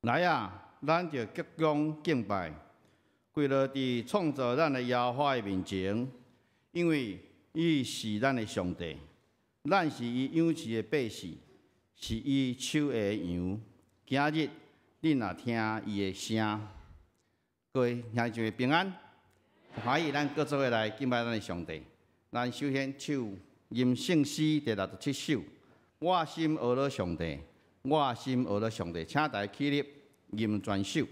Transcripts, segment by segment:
來啊，咱就鞠躬敬拜，跪落佇創造咱的耶和華的面前，因為伊是咱的上帝，咱是伊養飼的百姓，是伊手下的羊。今日恁若聽伊的聲，各位兄弟姊妹平安，歡喜咱閣做伙來敬拜咱的上帝。咱首先唱吟聖詩第六十七首，我心呵咾上帝，我心呵咾上帝，請大家起立吟全首。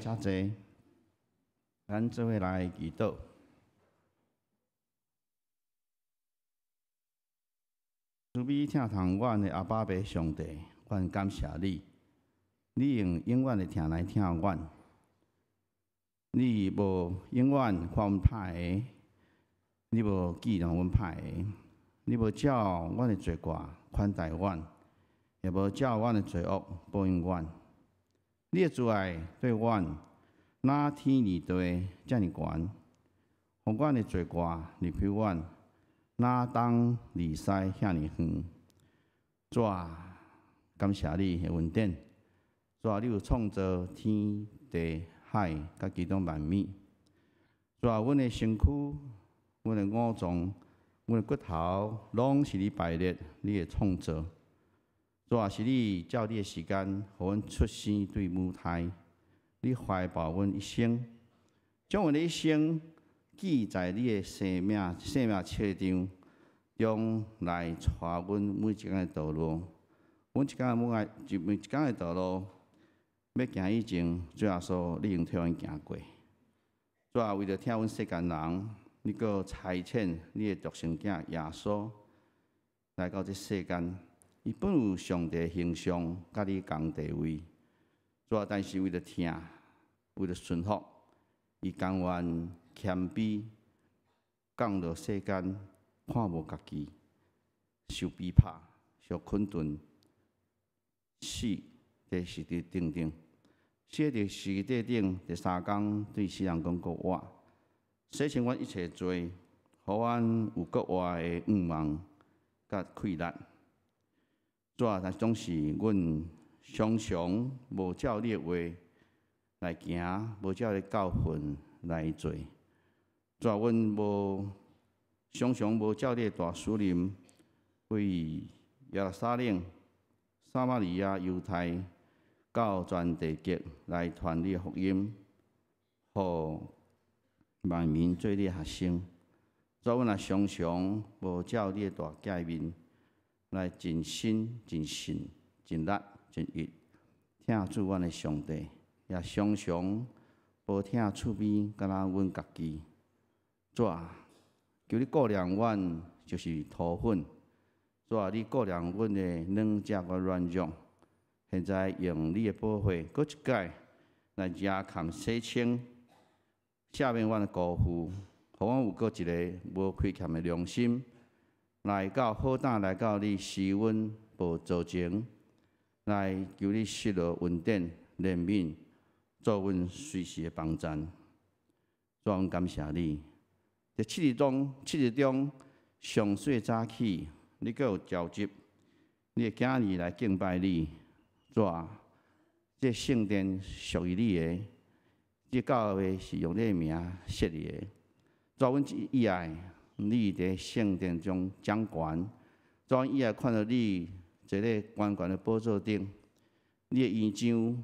請坐，咱做伙來祈禱。慈悲疼痛阮的阿爸父上帝，阮感謝你，你用永遠的疼來疼阮，你無永遠看阮歹的，你無記念阮歹的，你無照阮的罪過款待阮，也無照阮的罪惡報應阮。你的慈愛對阮，若天離地遮爾懸，予阮的罪過離開阮，若東離西遐爾遠。主啊，感謝你的恩典。主啊，你有創造天地海，佮其中萬物。主啊，阮的身軀、阮的五臟、阮的骨頭，攏是你排列、你的創造。主啊，是你照你的時間，予阮出生對母胎，你懷抱阮一生，將阮的一生記在你的生命冊上，中來帶阮每一工的道路。阮一工每個每一工的道路，欲行以前，主耶穌，你用替阮行過。主啊，為著疼阮世間人，你閣差遣你的獨生囝耶穌來到這世間，伊本有上帝形象，佮你仝地位。主啊，但是為著疼，為著順服，伊甘願謙卑，降落世間，看無家己，受逼迫，受困頓，死佇十字架頂，死佇十字架頂，第三工對死人講復活，洗清阮一切罪，予阮有閣活的向望佮氣力。主啊，但總是阮常常無照你的話來行，無照你教訓來做。主啊，阮無常常無照你的大使命，為耶路撒冷、撒瑪利亞、猶太到全地極來傳你的福音，予萬民做你的學生。主啊，阮也常常無照你的大誡命來盡心、盡性、盡力、盡意疼主阮的上帝，也常常無疼厝邊，敢若阮家己。主啊，求你顧念阮就是塗粉。主啊，你顧念阮的軟弱佮軟弱，現在用你的寶血，閣一擺來遮蓋洗清，赦免阮的辜負，予阮有閣一个無虧欠的良心，來到好膽來到你施恩寶座前，來求你失落恩典憐憫，做阮隨時的幫贊。主，阮感謝你。佇七日中，七日中上細早起，你閣有召集你的囝兒來敬拜你。主啊，這聖殿屬於你的，這教會是用你的名設立的。主啊，阮只愛你佇聖殿中掌權。主啊，阮愛看著你坐咧懸懸的寶座頂，你的眼睛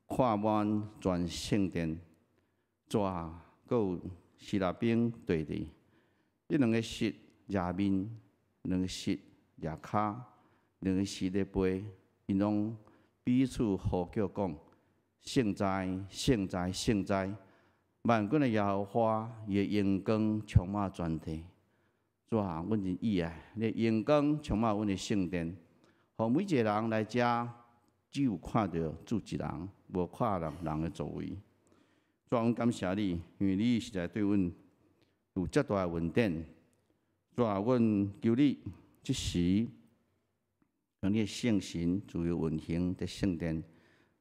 看滿全聖殿。主啊，閣有敍拉兵對佇，彼兩个獅蜈面，兩个獅蜈跤，兩个獅咧飛，𪜶攏彼此呼叫講：聖哉，聖哉，聖哉！萬軍的耶和華，伊的榮光充滿全地。主啊，阮真意愛，你的榮光充滿阮的聖殿，予每一个人來遮，只有看著主一人，無看人人的作為。主啊，阮感謝你，因為你實在對阮有遮大的恩典。主啊，阮求你這時用你的聖神自由運行佇聖殿，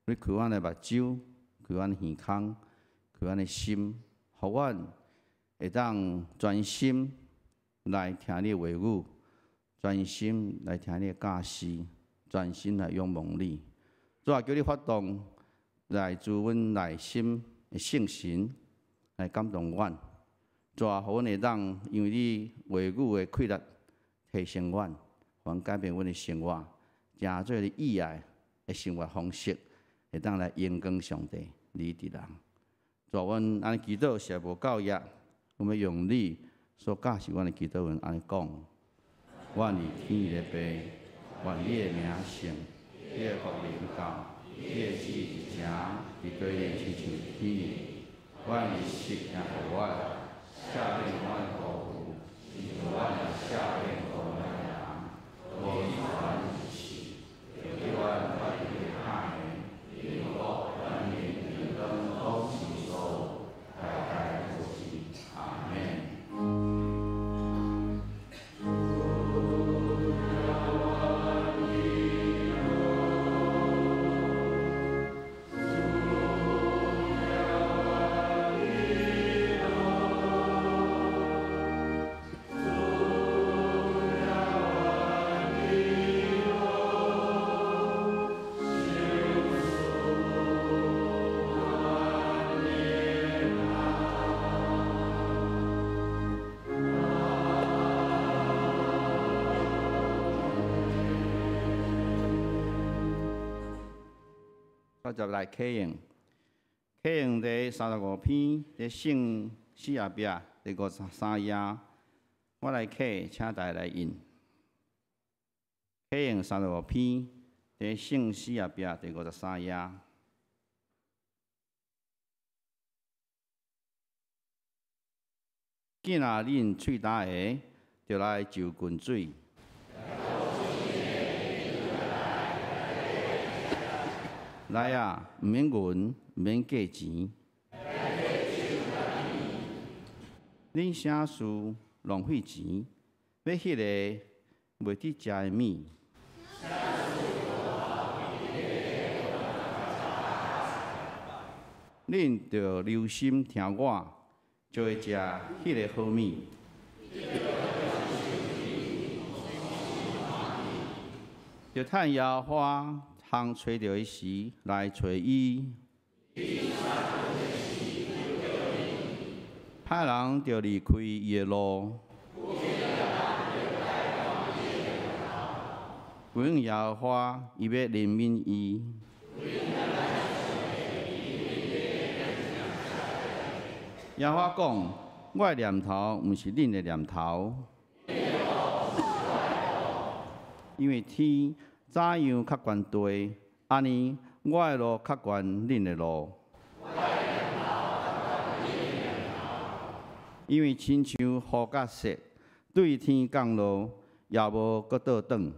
你開阮的目睭，開阮的耳孔，開阮的心，予阮會當專心來聽你的話語，專心來聽你的教示，專心來仰望你。主啊，求你發動來自阮內心的聖神來感動阮。主啊，予阮會當因為你話語的氣力提升阮，予阮改變阮的生活，成做你意愛的生活方式，會當來榮光上帝，你佇人。主啊，阮按呢祈禱實在無夠額，阮欲用你所教示阮的祈禱文按呢講：阮佇天的父，願你的名聖，你的國臨到，你的旨意行佇地親像天頂。阮日食予阮，赦免阮辜負，親像阮也赦免辜阮的人。無去予阮入試，救阮脫離歹的。因國權柄榮光攏是所有，代代無盡。阿們。我就來啟應，啟應第35篇，佇聖詩後壁第53頁，我來啟，請大家來印。啟應35篇，佇聖詩後壁第53頁。见若恁喙焦的，就來就近水。來啊，毋免銀，毋免價錢。恁啥事浪費錢，欲彼个袂得食的物？恁著留心聽我，就會食彼个好物。著趁耶和華通揣著的時來揣伊。歹人著離開伊的路，歸向耶和華，伊欲憐憫伊。耶和華講：我的念頭毋是恁的念頭，因為天怎樣較懸地，按呢我的路較懸恁的路。因為親像雨佮雪對天降落，也無閣倒轉。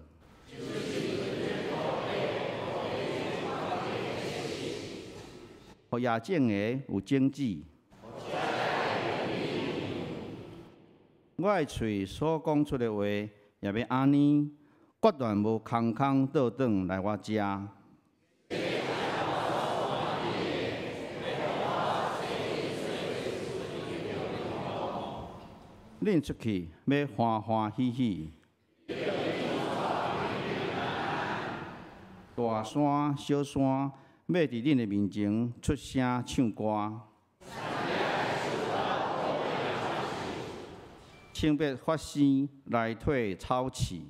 予野種的有種子。我的喙所講出的話，也欲按呢，決斷無空空倒轉來我遮。恁出去欲歡歡喜喜，大山小山欲佇恁的面前出聲唱歌。青必發生來退草刺，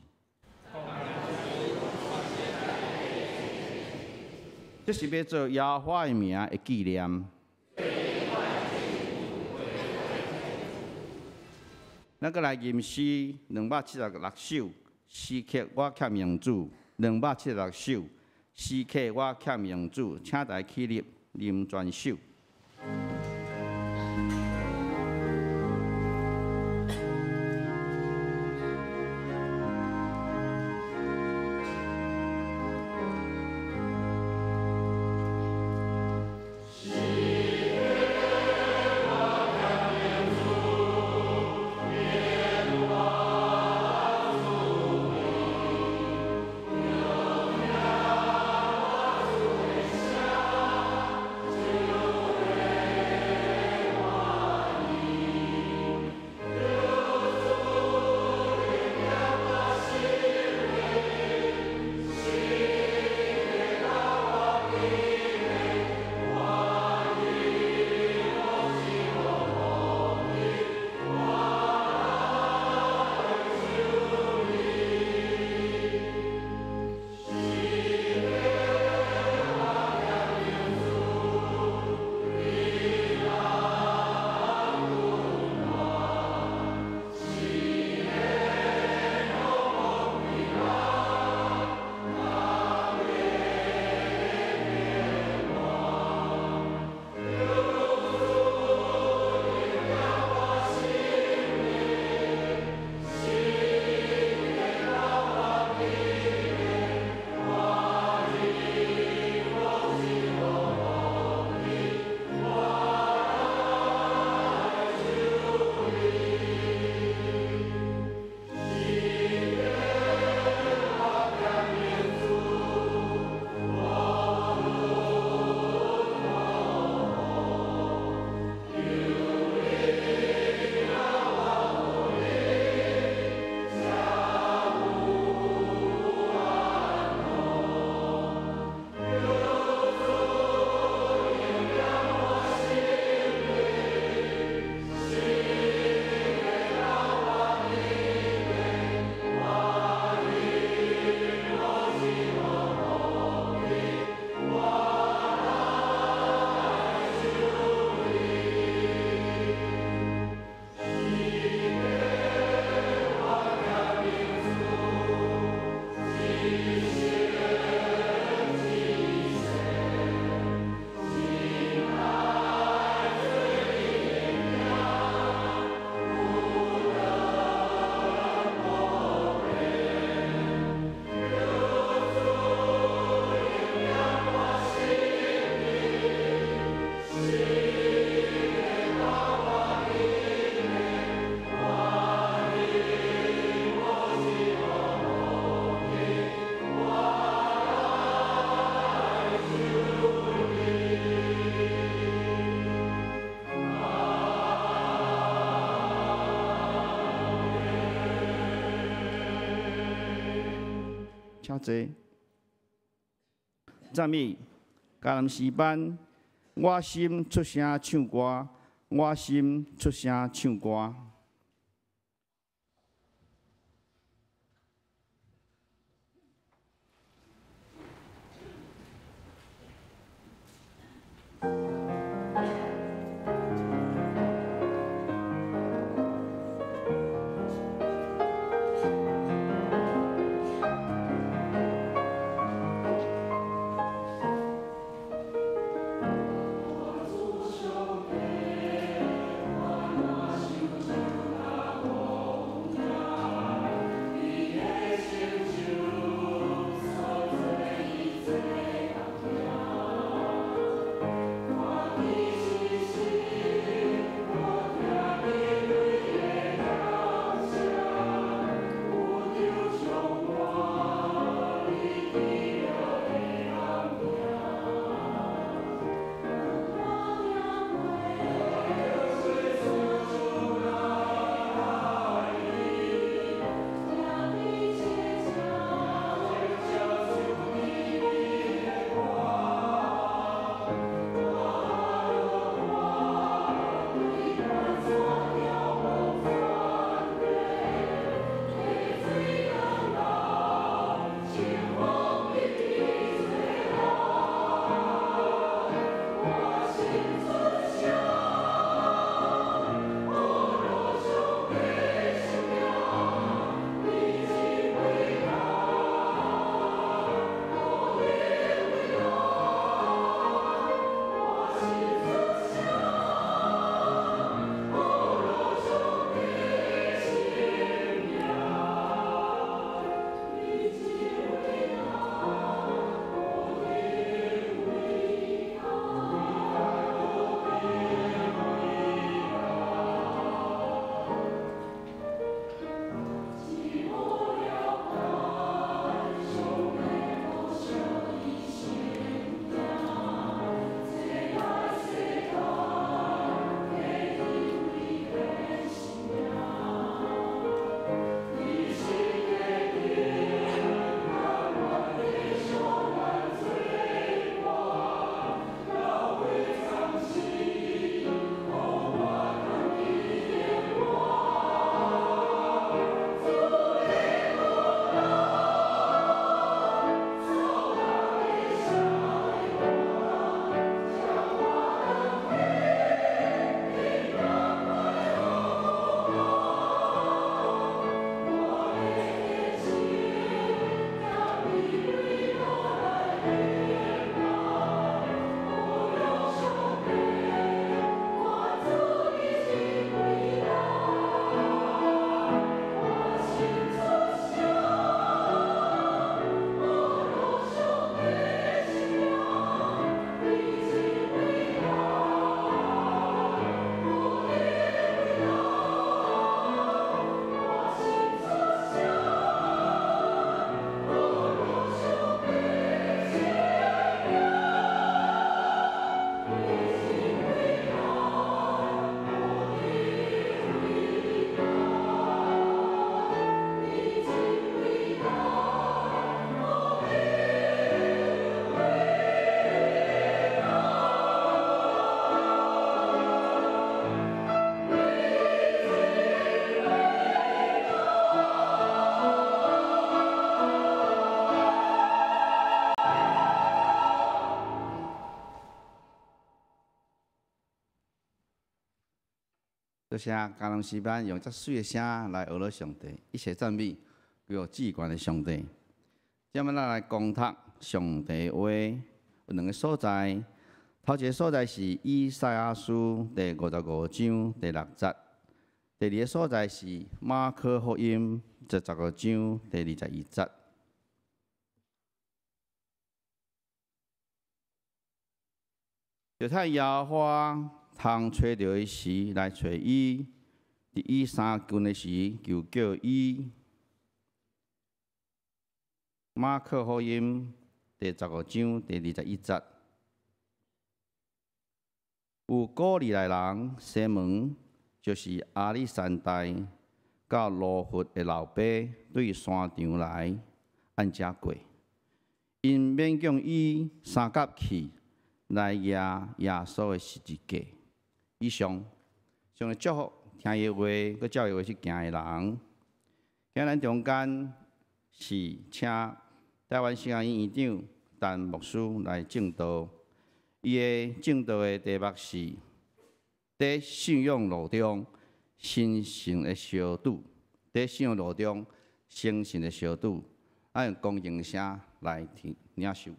這是欲做耶和華的名的紀念。咱閣來吟詩276首，時刻我欠用主。276首，時刻我欠用主，請大家起立，啉全首。時刻遮濟。讚美迦南詩班，我心出聲唱歌，我心出聲唱歌。多谢迦南诗班用遮媠的声来学了上帝，一切赞美归予至悬的上帝。这么咱来讲读上帝话，有两个所在。头一个所在是以赛亚书第55章第6节，第二个所在是马可福音第15章第21节。就趁耶和华通揣著伊时来揣伊，伫伊相近的时求叫伊。马可福音第15章第21节，有古利奈人西门，就是亚历山大佮罗弗的老爸，对山场来，按遮過。𪜶勉強以三角器來舉耶穌的十字架。以上，上帝祝福聽伊話，閣照伊話去行的人。今咱中間是請台灣神學院院長陳牧師來證道。伊的證道的題目是：佇信仰路中神聖的相拄，佇信仰路中神聖的相拄，咱用恭敬聲來聽領受。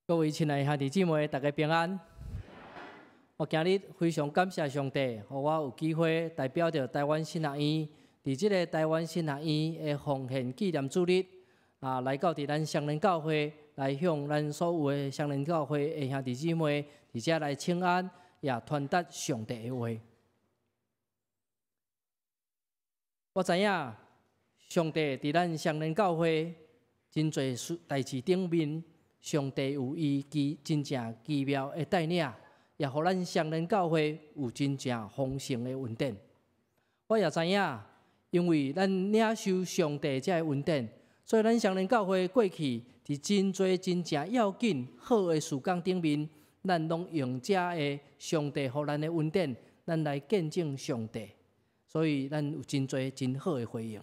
各位親愛兄弟姊妹，大家平安。我今日非常感謝上帝，予我有機會代表著台灣神學院，佇這个台灣神學院的奉獻紀念主日，來到佇咱雙連教會，來向咱所有的雙連教會的兄弟姊妹，佇遮來請安，也傳達上帝的話。我知影上帝佇咱雙連教會真濟事代誌頂面，上帝有伊奇真正奇妙的帶領，也予咱雙連教會有真正豐盛的恩典。我也知影，因為咱領受上帝這个恩典，所以咱雙連教會過去佇真濟真正要緊好的事工頂面，咱攏用這个上帝予咱的恩典，咱來見證上帝。所以咱有真濟真好的回應。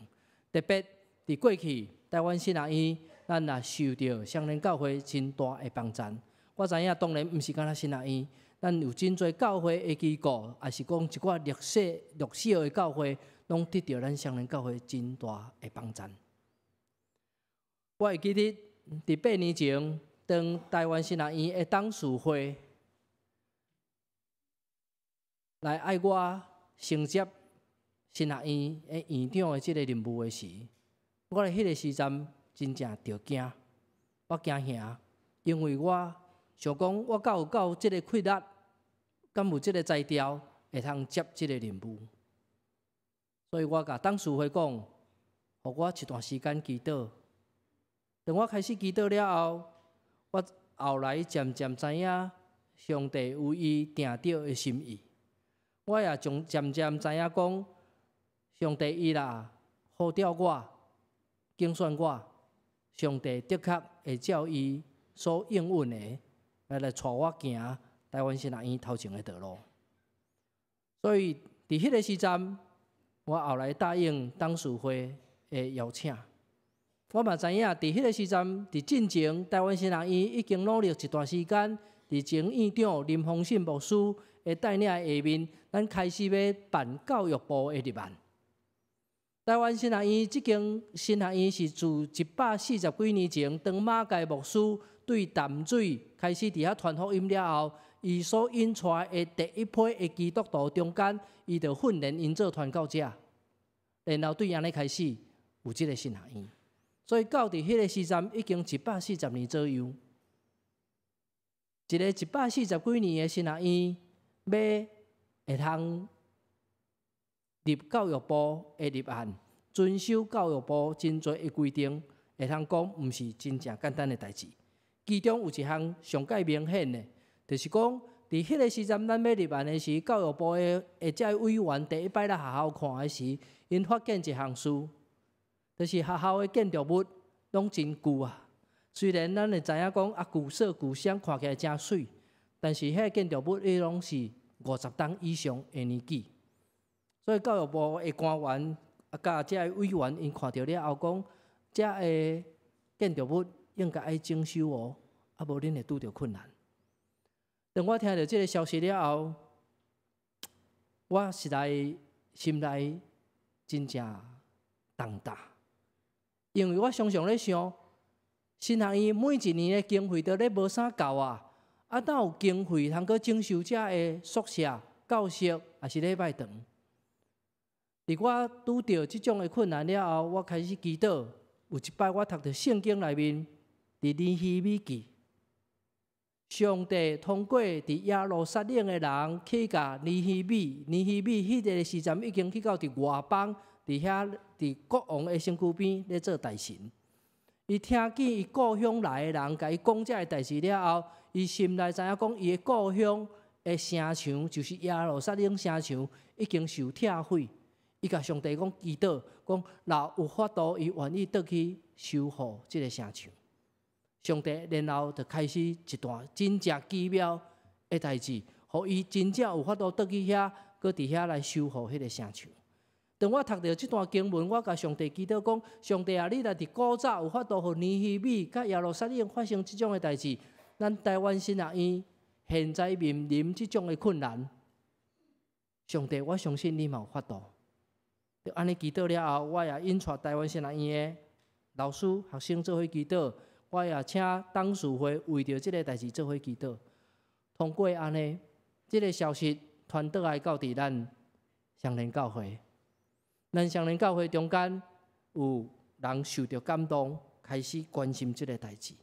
特別佇過去台灣神學院，咱也受著雙連教會真大的幫贊。我知影當然毋是干焦神學院，咱有真濟教會的機構，抑是講一寡歷史的教會，攏得著咱雙連教會真大的幫贊。我會記得佇8年前，當台灣神學院的董事會來愛我承接神學院的院長的這个任務的時，我佇彼个時陣真正著驚，我驚嚇，因為我想講，我敢有夠這个氣力，敢有這个才調，會通接這个任務。所以我共董事會講，予我一段時間祈禱。當我開始祈禱了後，我後來漸漸知影上帝有伊定著的心意。我也從漸漸知影講，上帝伊若呼召我、揀選我，上帝的確會照伊所應允的來帶我行台灣神學院頭前的道路。所以佇彼个時陣，我後來答應董事會的邀請。我嘛知影，佇彼个時陣，佇進前台灣神學院已經努力一段時間，佇前院長林宏信牧師的帶領下面，咱開始欲辦教育部的入案。台灣神學院這間神學院是自140幾年前，當馬偕牧師對淡水開始佇遐傳福音了後，伊所引出來的第一批的基督徒中間，伊就訓練𪜶做傳教者，然後對按呢開始有這个神學院。所以到佇彼个時陣已經140年左右，一个140幾年的神學院，欲會通入教育部的入案，遵守教育部真濟的規定，會通講毋是真正簡單的代誌。其中有一項上蓋明顯的，就是講佇彼个時陣，咱欲入案的時，教育部的這个委員第一擺來學校看的時，𪜶發現一項事，就是學校的建築物攏真舊啊。雖然咱會知影講啊，舊色舊香看起來誠媠，但是彼个建築物伊攏是50冬以上的年紀。所以教育部的官員啊，佮這个委員𪜶看著了後講，這个建築物應該愛整修哦，啊無恁會拄著困難。當我聽著這个消息了後，我實在心內真正重擔，因為我常常咧想，神學院每一年的經費都咧無啥夠啊，啊，哪有經費通閣整修這个宿舍、教室，抑是禮拜堂？佇我拄著這種的困難了後，我開始祈禱。有一擺我讀著聖經內面，佇尼希米記，上帝通過佇耶路撒冷的人去共尼希米，尼希米彼个時陣已經去到佇外邦，佇遐佇國王的身軀邊咧做大臣。伊聽見伊故鄉來的人共伊講這个代誌了後，伊心內知影講伊的故鄉的城牆，就是耶路撒冷城牆，已經受拆毀。伊共上帝講祈禱，講若有法度，伊願意倒去修復這个城牆。上帝然後就開始一段真正奇妙的代誌，予伊真正有法度倒去遐，閣佇遐來修復彼个城牆。當我讀著這段經文，我共上帝祈禱講：上帝啊，你若佇古早有法度予尼希米佮耶路撒冷發生這種的代誌，咱台灣神學院現在面臨這種的困難，上帝，我相信你嘛有法度。就按呢祈禱了後，我也引帶台灣神學院的老師、學生做伙祈禱，我也請董事會為著這个代誌做伙祈禱。通過按呢，這个消息傳倒來到佇咱雙連教會。咱雙連教會中間有人受著感動，開始關心這个代誌，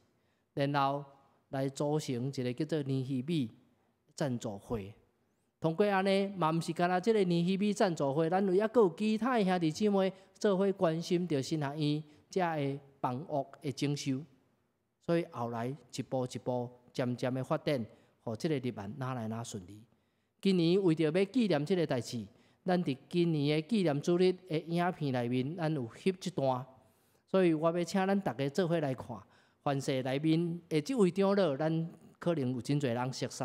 然後來組成一个叫做尼希米贊助會。通過按呢，嘛毋是干焦這个尼希米贊助會，咱有猶閣有其他的兄弟姊妹做伙關心著神學院遮个房屋的整修，所以後來一步一步漸漸的發展，予這个立案哪來哪順利。今年為著欲紀念這个代誌，咱佇今年的紀念主日的影片內面，咱有翕這段，所以我欲請咱逐家做伙來看。凡世內面的這位長老，咱可能有真濟人熟似，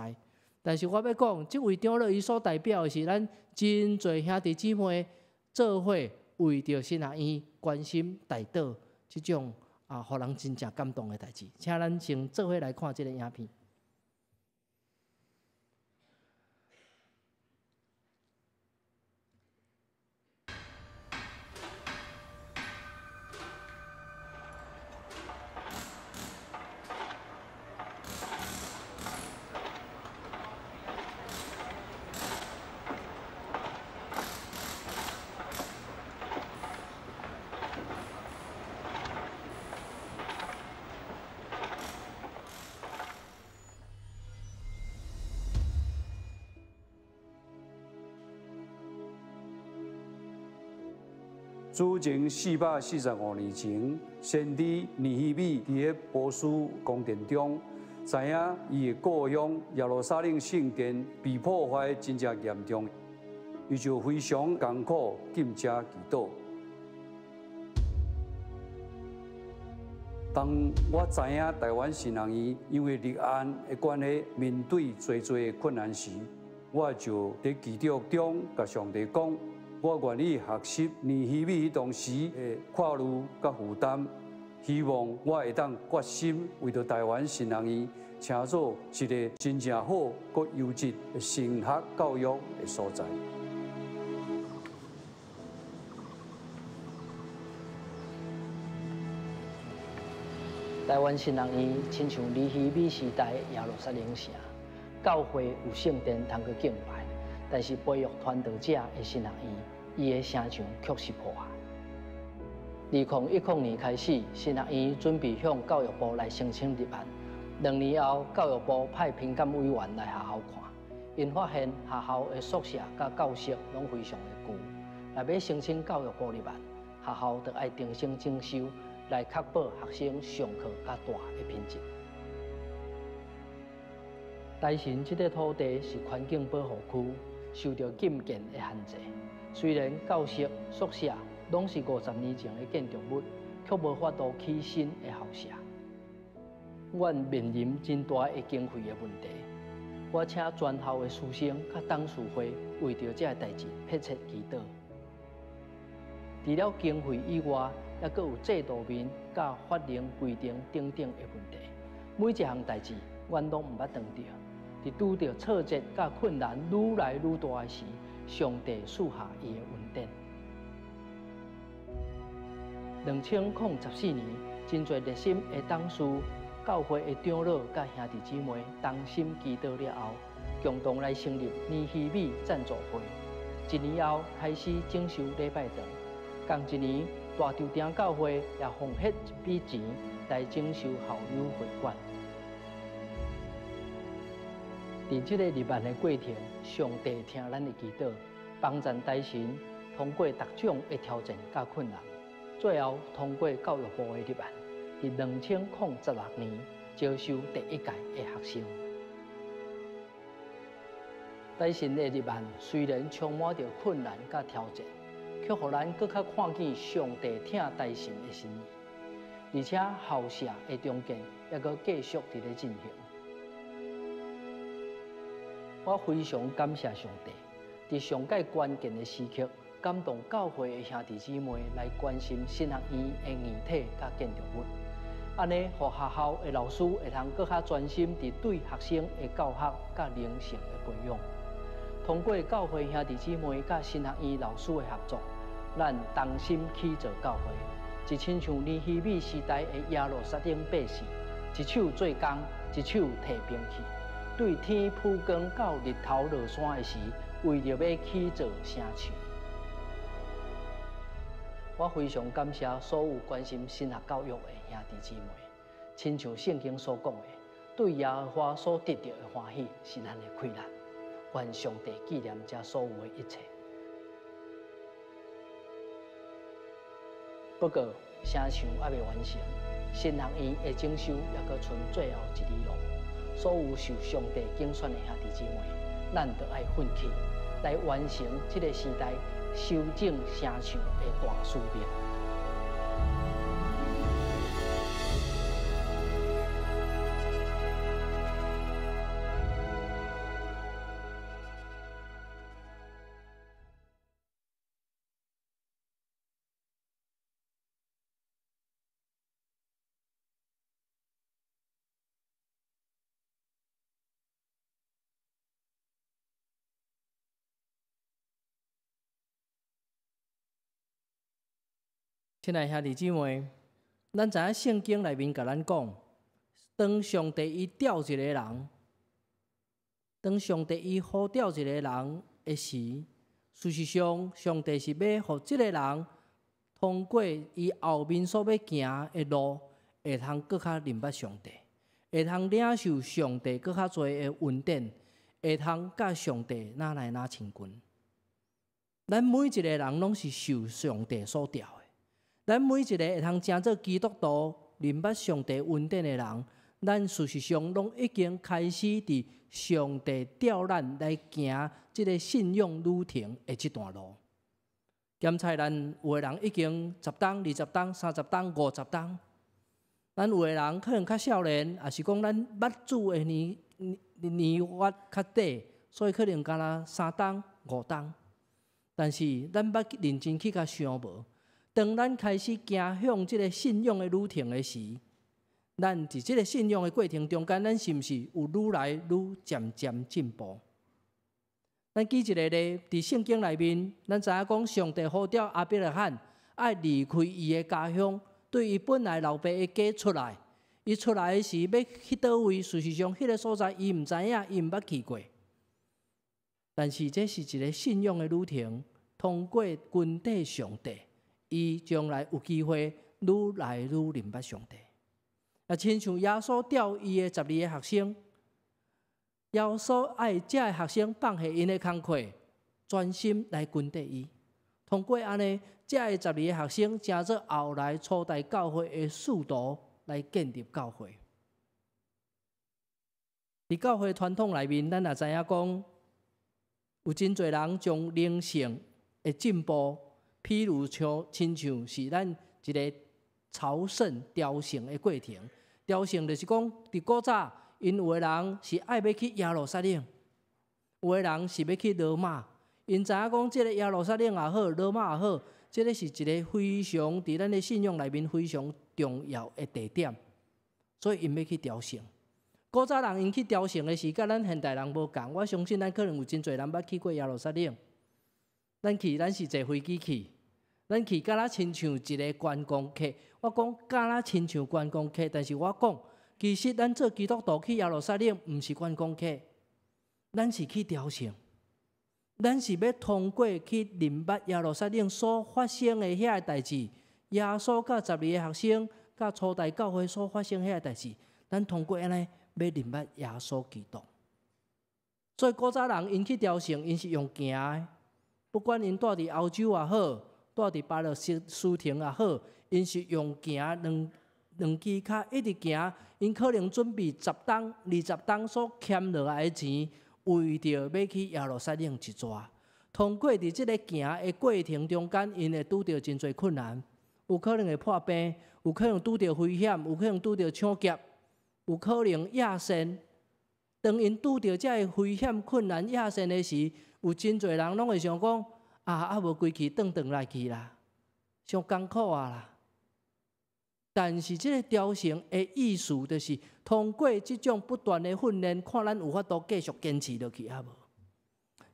但是我欲講，這位長老伊所代表的是咱真濟兄弟姊妹做伙為著神學院關心代禱這種啊，予人真正感動的代誌。請咱先做伙來看這个影片。主前445年前，先知尼希米佇咧波斯宮殿中，知影伊的故鄉耶路撒冷聖殿被破壞真正嚴重，伊就非常艱苦禁食祈禱。當我知影台灣神學院因為立案的關係，面對濟濟的困難時，我就佇祈禱中共上帝講。我願意學習尼希米當時的跨慮佮負擔，希望我會當決心為著台灣神學院，成做一个真正好、閣優質的神學教育的所在。台灣神學院親像尼希米時代的耶路撒冷城，教會有聖殿通去敬拜，但是培育傳道者的神學院，伊的城牆卻是破壞。2010年開始，神學院準備向教育部來申請立案。2年後，教育部派評鑑委員來學校看，𪜶發現學校的宿舍佮教室攏非常的舊。若欲申請教育部立案，學校就愛重新整修，來確保學生上課佮住的品質。台神這塊土地是環境保護區，受著禁建的限制。雖然教室、宿舍攏是50年前的建築物，卻無法度起新的校舍。阮面臨真大的經費的問題。我請全校的師生佮董事會為著這个代誌迫切祈禱。除了經費以外，猶閣有制度面佮法令規定等等的問題。每一項代誌，阮攏毋捌當著。佇拄著挫折佮困難愈來愈大的時，上帝賜下伊的恩典。2014年，真濟熱心的董事、教會的長老佮兄弟姊妹同心祈禱了後，共同來成立尼希米贊助會。一年後開始整修禮拜堂。仝一年，大稻埕教會也奉獻一筆錢來整修校友會館。佇這个立案的過程，上帝聽咱的祈禱，幫助台神通過各種的挑戰佮困難，最後通過教育部的立案，佇2016年招收第一屆的學生。台神的立案雖然充滿著困難佮挑戰，卻予咱閣較看見上帝疼台神的心意，而且校舍的重建猶閣繼續佇咧進行。我非常感謝上帝，佇上蓋關鍵的時刻，感動教會的兄弟姊妹來關心神學院的硬體佮建築物，按呢，予學校的老師會通閣較專心佇對學生的教學佮靈性的培養。通過教會兄弟姊妹佮神學院老師的合作，咱同心起造教會，就親像尼希米時代的耶路撒冷百姓，一手做工，一手提兵器，對天曝光到日頭落山的時，為著欲起造城牆。我非常感謝所有關心神學教育的兄弟姊妹，親像聖經所講的，對耶和華所得著的歡喜是咱的氣力。願上帝紀念這所有的一切。不過，城牆猶未完成，神學院的整修猶閣賰最後一里路。所有受上帝揀選的兄弟姊妹，咱著愛奮起來完成這个時代修整城牆的大使命。親愛兄弟姊妹，咱知影聖經內面共咱講，當上帝伊召一個人，當上帝伊呼召一個人的時，事實上，上帝是欲予這个人通過伊後面所欲行的路，會通閣較認捌上帝，會通領受上帝閣較濟的恩典，會通佮上帝若來若親近。咱每一个人攏是受上帝所召的。咱每一个會通成做基督徒、認捌上帝恩典的人，咱事實上攏已經開始佇上帝召咱來行這个信仰旅程的這段路。檢查咱有的人已經十冬、20冬、30冬、50冬，咱有的人可能較少年，抑是講咱捌主的年年月較短，所以可能敢若3冬、5冬。但是咱捌認真去共想無？當咱開始行向這个信仰的旅程的時，咱佇這个信仰的過程中間，咱是毋是有愈來愈漸漸進步？咱舉一个例，佇聖經內面，咱知影講上帝呼召亞伯拉罕愛離開伊的家鄉，對伊本來老爸的家出來。伊出來的時欲去佗位？事實上，彼个所在伊毋知影，伊毋捌去過。但是這是一个信仰的旅程，通過跟綴上帝。伊將來有機會愈來愈認捌上帝。啊，親像耶穌召伊的12个學生，耶穌愛這个學生放下𪜶的工課，專心來跟綴伊。通過按呢，這个12个學生成做後來初代教會的使徒來建立教會。佇教會傳統內面，咱也知影講，有真濟人將靈性的進步，譬如像親像是咱一个朝聖朝聖的過程，朝聖就是講，佇古早，𪜶有的人是愛欲去耶路撒冷，有的人是欲去羅馬。𪜶知影講，這个耶路撒冷也好，羅馬也好，這个是一个非常佇咱的信仰內面非常重要的地點，所以𪜶欲去朝聖。古早人𪜶去朝聖的時，佮咱現代人無仝。我相信咱可能有真濟人捌去過耶路撒冷。咱去，咱是坐飛機去。咱去敢若親像一个觀光客，我講敢若親像觀光客，但是我講，其實咱做基督徒去耶路撒冷，毋是觀光客，咱是去朝聖，咱是欲通過去認捌耶路撒冷所發生的遐个代誌，耶穌佮12个學生佮初代教會所發生遐个代誌，咱通過按呢欲認捌耶穌基督。所以古早人𪜶去朝聖，𪜶是用行的，不管𪜶蹛佇歐洲也好，蹛佇巴勒斯坦也好，𪜶是用行兩支跤一直行，𪜶可能準備10冬、20冬所儉落來的錢，為著欲去耶路撒冷一逝。通過佇這个行的過程中間，𪜶會拄著真濟困難，有可能會破病，有可能拄著危險，有可能拄著搶劫，有可能野鉎。當𪜶拄著這个危險、困難、野鉎的時，有真濟人攏會想講：啊，啊無規氣轉轉來去啦，傷艱苦啊啦。但是這个雕成的意思，就是通過這種不斷的訓練，看咱有法度繼續堅持落去抑無？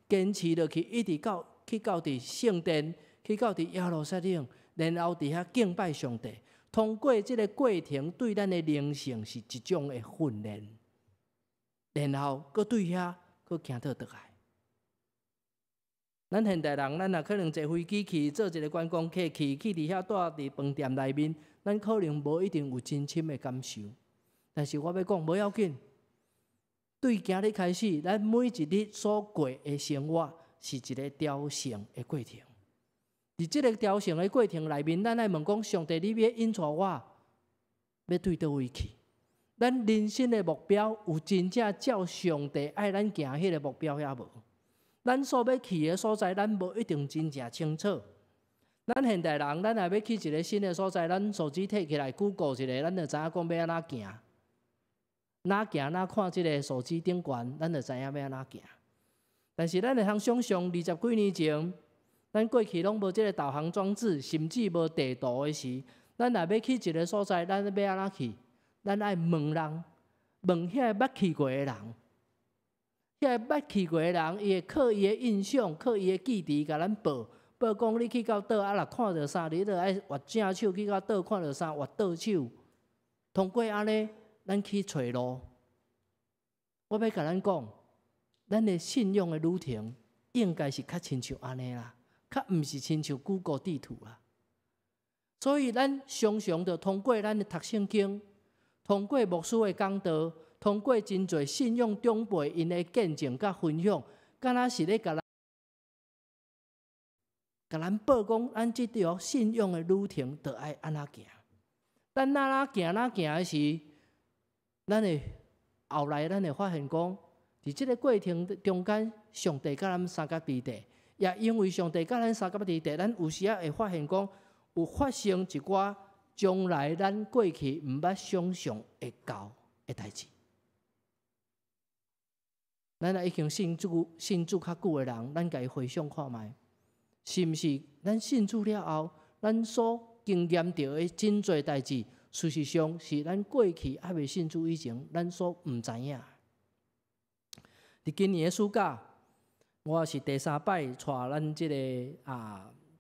堅持落去，一直到去到佇聖殿，去到佇耶路撒冷，然後佇遐敬拜上帝。通過這个過程，對咱的靈性是一種的訓練。然後，閣對遐閣行倒轉來。咱現代人，咱若可能坐飛機去，做一个觀光客去，去佇遐蹛佇飯店內面，咱可能無一定有真深的感受。但是我欲講，無要緊。對今日開始，咱每一日所過的生活是一个雕成的過程。佇這个雕成的過程內面，咱愛問講：上帝，你欲引帶我，欲對佗位去？咱人生的目標有真正照上帝愛咱行彼个目標抑無？咱所欲去的所在，咱無一定真正清楚。咱現代人，咱若欲去一个新的所在，咱手機提起來，Google 一下，咱就知影講欲按怎行。哪行哪看這个手機頂懸，咱就知影欲按怎行。但是咱會通想像二十幾年前，咱過去攏無這个導航裝置，甚至無地圖的時，咱若欲去一个所在，咱欲按怎去？咱愛問人，問遐个捌去過的人，遐个捌去過的人，伊會靠伊的印象，靠伊的記憶，共咱報報講你去到佗，啊若看著啥，你著愛斡正手；去到佗看著啥，斡倒手。通過按呢，咱去揣路。我欲共咱講，咱的信仰的旅程應該是較親像按呢啦，較毋是親像 Google 地圖啦。所以咱常常著通過咱的讀聖經，通過牧師的講道，通過真濟信仰長輩𪜶的見證佮分享，敢若是咧共咱共咱報講，咱這條信仰的旅程著愛按怎行。咱哪哪行哪行的時，咱會後來咱會發現講，佇這个過程中間，上帝佮咱相佮佇佇，也因為上帝佮咱相佮佇佇，咱有時仔會發現講，有發生一寡將來咱過去毋捌想像會到的代誌。咱若已經信主信主較久的人，咱共伊回想看覓，是毋是？咱信主了後，咱所經驗著的真濟代誌，事實上是咱過去猶未信主以前，咱所毋知影。佇今年的暑假，我是第三擺帶咱這个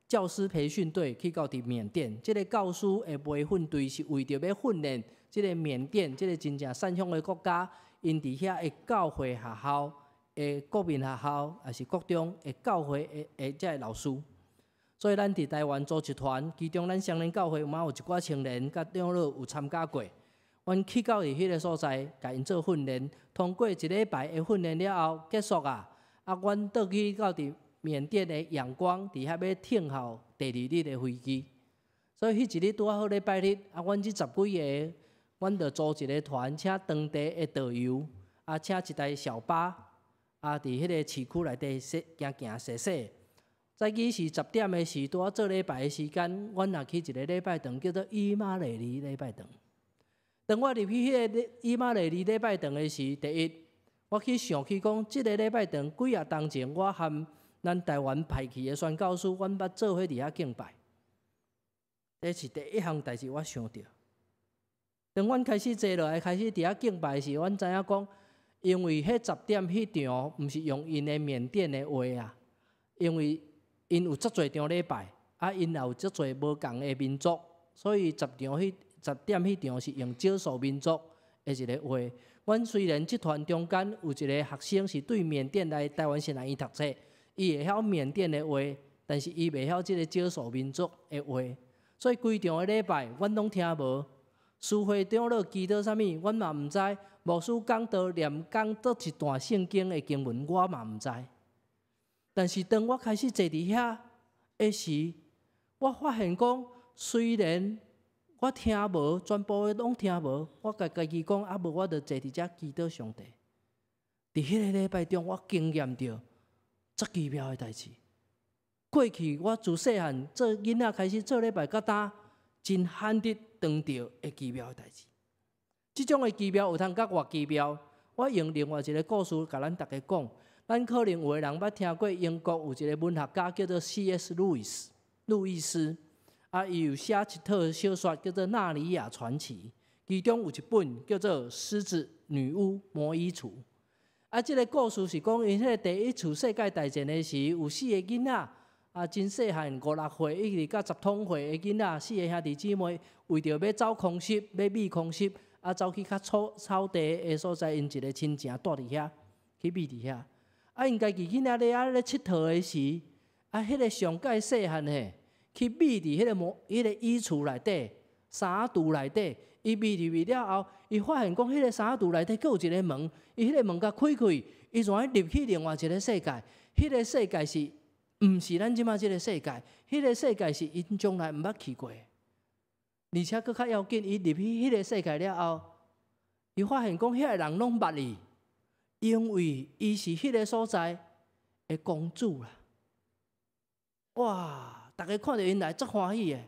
教師培訓隊去到佇緬甸。這个教師的培訓隊是為著欲訓練這个緬甸這个真正善鄉的國家，𪜶佇遐的教會學校、的國民學校，抑是國中的教會的這个老師。所以咱佇台灣組一團，其中咱雙連教會嘛有一寡青年佮長老有參加過。阮去到佇彼个所在，共𪜶做訓練，通過一禮拜的訓練了後結束啊，啊，阮倒去到佇緬甸的仰光，佇遐欲等候第二日的飛機。所以彼一日拄仔好禮拜日，啊，阮這十幾个，阮就組一个團，請當地的導遊，啊，請一台小巴，啊，佇彼個市區內底踅行行踅踅。早起是10點的時，拄仔做禮拜的時間，阮也去一个禮拜堂，叫做以馬內利禮拜堂。當我入去彼个以馬內利禮拜堂的時，第一，我去想起講，這个禮拜堂幾仔冬前，我和咱台灣派去的宣教師，阮捌做伙佇遐敬拜。這是第一項代誌，我想著。當阮開始坐落來，開始佇遐敬拜時，阮知影講，因為彼十點彼場毋是用𪜶的緬甸的話啊，因為𪜶有足濟場禮拜，啊，𪜶也有足濟無仝的民族，所以十場彼十點彼場是用少數民族的一个話。阮雖然這團中間有一个學生是對緬甸來台灣神學院讀冊，伊會曉緬甸的話，但是伊袂曉這个少數民族的話，所以規場的禮拜，阮攏聽無。司會長老祈禱啥物，阮嘛毋知。牧師講道念講佗一段聖經的經文，我嘛毋知。但是當我開始坐佇遐的時，我發現講，雖然我聽無，全部的攏聽無，我共家己講，啊無我就坐佇遮祈禱上帝。佇彼个禮拜中，我經驗著足奇妙的代誌。過去我自細漢做囡仔開始做禮拜，到今真罕得當著的奇妙的代誌。這種的奇妙有通甲偌奇妙？我用另外一个故事共咱逐家講。咱可能有的人捌聽過英國有一个文學家叫做 C.S. 路易斯，路易斯啊，伊有寫一套小說叫做《納尼亞傳奇》，其中有一本叫做《獅子、女巫、魔衣櫥》。啊，這个故事是講，𪜶彼个第一次世界大戰的時，有四个囡仔啊，真細漢，五六歲一直到十通歲的囡仔，四个兄弟姊妹為著欲走空襲，欲避空襲，啊，走去較草地的所在，𪜶一个親情蹛佇遐，去避佇遐。啊，𪜶家己囡仔咧遐咧𨑨迌的時，啊，彼个上蓋細漢的去避佇彼个魔、彼个衣櫥內底、衫櫥內底，伊避入去了後，伊發現講彼個衫櫥內底閣有一个門，伊彼个門共開開，伊就入去另外一个世界。彼个世界是毋是咱這馬這个世界？彼个世界是𪜶從來毋捌去過。而且閣較要緊，伊入去彼个世界了後，伊發現講遐个人攏捌伊，因為伊是彼个所在的公主啦。哇！逐家看著𪜶來足歡喜的。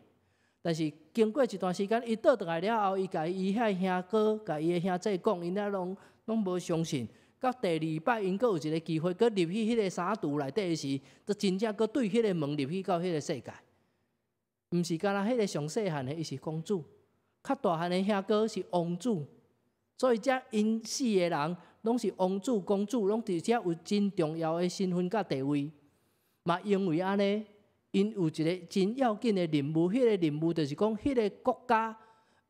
但是經過一段時間，伊倒轉來了後，伊共伊遐兄哥、共伊的兄姊講，𪜶遐攏無相信。到第二擺，𪜶閣有一个機會，閣入去彼个衫櫥內底時，就真正閣對彼个門入去到彼个世界。毋是干焦彼个上細漢的，伊是公主；較大漢的兄哥是王子。所以遮𪜶四个人攏是王子、公主，攏佇遮有真重要的身份佮地位。嘛因為按呢，𪜶有一个真要緊的任務，彼个任務就是講，彼个國家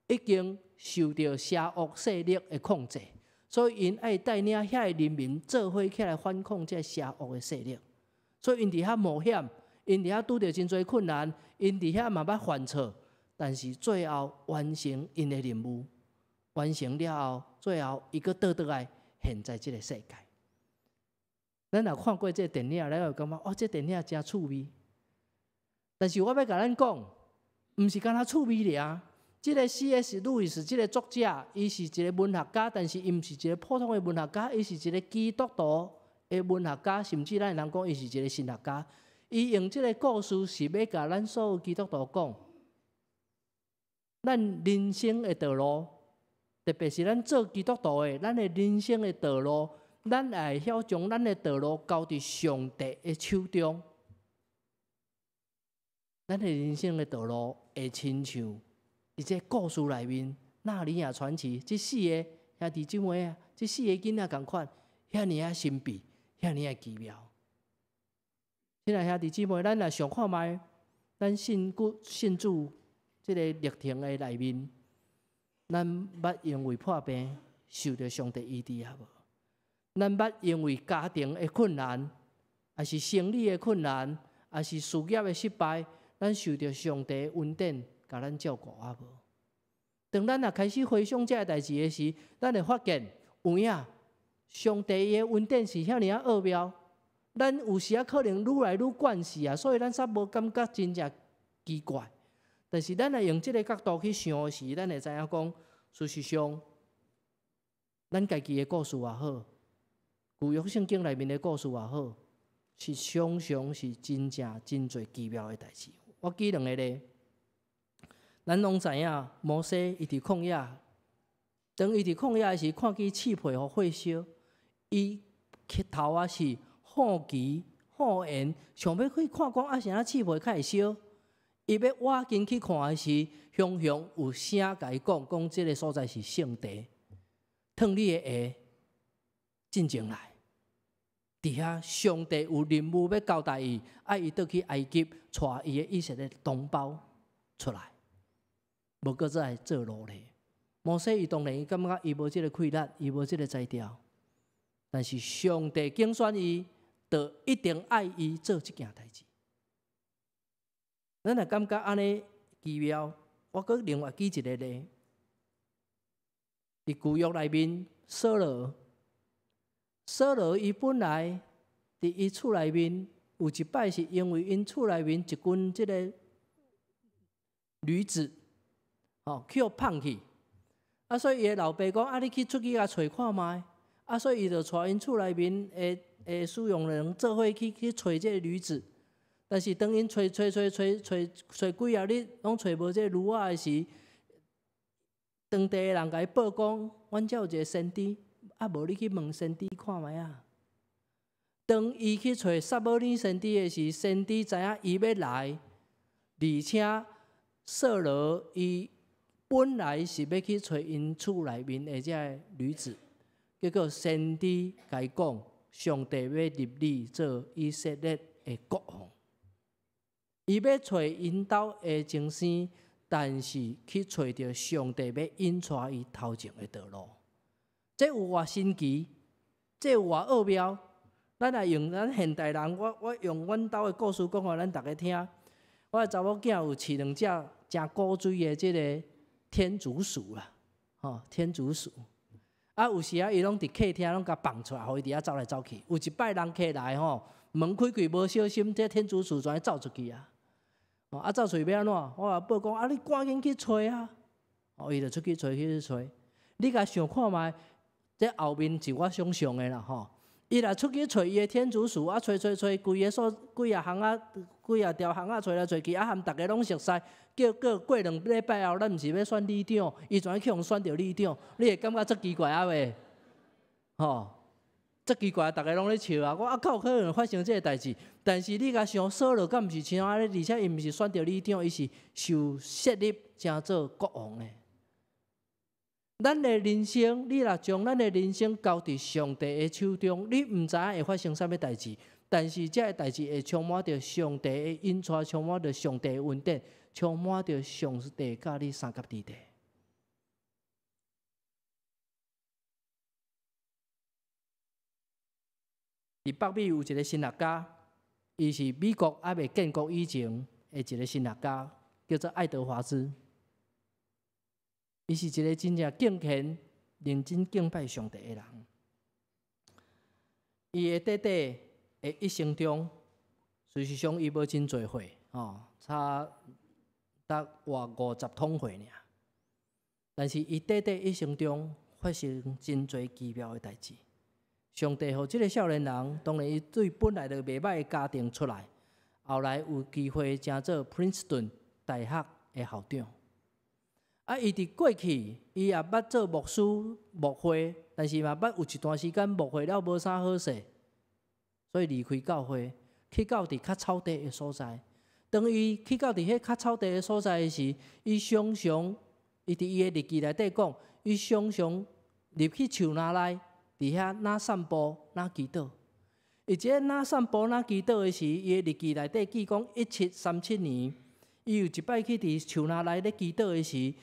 已經受著邪惡勢力的控制，所以𪜶愛帶領遐个人民做伙起來反抗這邪惡的勢力。所以𪜶佇遐冒險，𪜶佇遐拄著真濟困難，𪜶佇遐嘛捌犯錯，但是最後完成𪜶的任務，完成了後，最後伊閣倒轉來現在這个世界。咱若看過這个電影，咱會感覺哦，這個電影誠趣味。但是我欲共咱講，毋是干焦趣味爾。這个 C.S. 路易斯這个作者，伊是一个文學家，但是伊毋是一个普通的文學家，伊是一个基督徒的文學家，甚至咱會當講伊是一个神學家。伊用這个故事是欲共咱所有基督徒講，咱人生的道路，特別是咱做基督徒的，咱的人生的道路，咱會曉將咱的道路交佇上帝的手中。咱的人生的道路會親像佇這故事內面《納尼亞傳奇》這四个兄弟姊妹啊，這四個囡仔仝款，遐爾仔神秘，遐爾仔奇妙。親愛兄弟姊妹，咱來想看覓，咱信主信主這个歷程的內面，咱捌因為破病受著上帝醫治抑無？咱捌因為家庭的困難，抑是生理的困難，抑是事業的失敗，咱受著上帝恩典，共咱照顧抑無？當咱若開始回想這个代誌的時，咱會發現有影，上帝的恩典是遐爾仔奧妙。咱有時仔可能愈來愈慣勢啊，所以咱煞無感覺真正奇怪。但是咱若用這个角度去想的時，咱會知影講，事實上，咱家己的故事也好，舊約聖經內面的故事也好，是常常是真正真濟奇妙的代誌。我舉兩个例，咱攏知影摩西伊佇曠野，當伊佇曠野的時，看見刺皮予火燒，伊頭仔是好奇好緣，想欲去看講啊，啥物刺皮較會燒？伊欲倚近去看的時，雄雄有聲共伊講，講這个所在是聖地，脫你的鞋進前來。佇遐，上帝有任務欲交代伊，愛伊倒去埃及，帶伊的以色列同胞出來，無閣再做奴隸。摩西伊當然伊感覺伊無這个氣力，伊無這个才調，但是上帝揀選伊，就一定愛伊做這件代誌。咱若感覺按呢奇妙，我閣另外舉一个例，佇舊約內面，掃羅，掃羅伊本來佇伊厝內面有一擺是因為𪜶厝內面一群這个驢子，吼去予放去，啊，所以伊的老爸講：啊，你去出去共揣看覓。啊，所以伊就帶𪜶厝內面的的使用人做伙去揣這个驢子。但是當𪜶揣揣揣揣揣揣幾仔日，攏揣無這个驢仔的時，當地的人共伊報講，阮遮有一个先知，啊無你去問先知看覓仔。當伊去揣撒母耳先知的時，先知知影伊欲來，而且掃羅伊本來是欲去揣𪜶厝內面的這个驢子，結果先知共伊講，上帝欲立你做以色列的國王。伊欲揣𪜶兜的前生，但是去揣著上帝欲引帶伊頭前的道路。這有偌神奇，這有偌奧妙。咱若用咱現代人，我用阮兜的故事講予咱逐家聽。我的查某囝有飼兩隻誠古錐的這个天竺鼠啦，吼，天竺鼠。啊，有時仔伊攏佇客廳攏共放出來，予伊佇遐走來走去。有一擺人客來吼，門開開無小心，這天竺鼠全走出去啊！啊，走出去欲按怎？我共報講啊，你趕緊去揣啊！哦，伊就出去揣，去揣。你共想看覓，這後面是我想象的啦，吼。伊若出去揣伊的天竺鼠，啊，揣揣揣，規个所幾仔巷仔，幾仔條巷仔揣來揣去，啊，含逐家攏熟似。結果過兩禮拜後，咱毋是欲選里長，伊全去予選著里長，你會感覺足奇怪啊袂？吼，足奇怪，逐家攏咧笑啊！我啊，敢有可能發生這个代誌？但是你共想，掃羅敢毋是像按呢？而且伊毋是選著里長，伊是受設立成做國王的。咱的人生，你若將咱的人生交佇上帝的手中，你毋知影會發生啥物代誌，但是這个代誌會充滿著上帝的引帶，充滿著上帝的恩典，充滿著上帝佮你相佮佇咧。佇北美有一个神學家，伊是美國猶未建國以前的一个神學家，叫做愛德華茲。伊是一个真正敬虔、認真敬拜上帝的人。伊的短短的一生中，事實上伊無真濟歲，吼，差得活五十通歲爾。但是伊短短一生中發生真濟奇妙的代誌。上帝予這个少年人，當然伊對本來就袂䆀的家庭出來，後來有機會成做 Princeton 大學的校長。啊！伊佇過去，伊也捌做牧師牧會，但是嘛捌有一段時間牧會了無啥好勢，所以離開教會，去到佇較草地的所在。當伊去到佇彼較草地的所在的時，伊常常，伊佇伊的日記內底講，伊常常入去樹林內，佇遐若散步，若祈禱。伊這个若散步，若祈禱的時，伊的日記內底記講，1737年，伊有一擺去佇樹林內咧祈禱的時，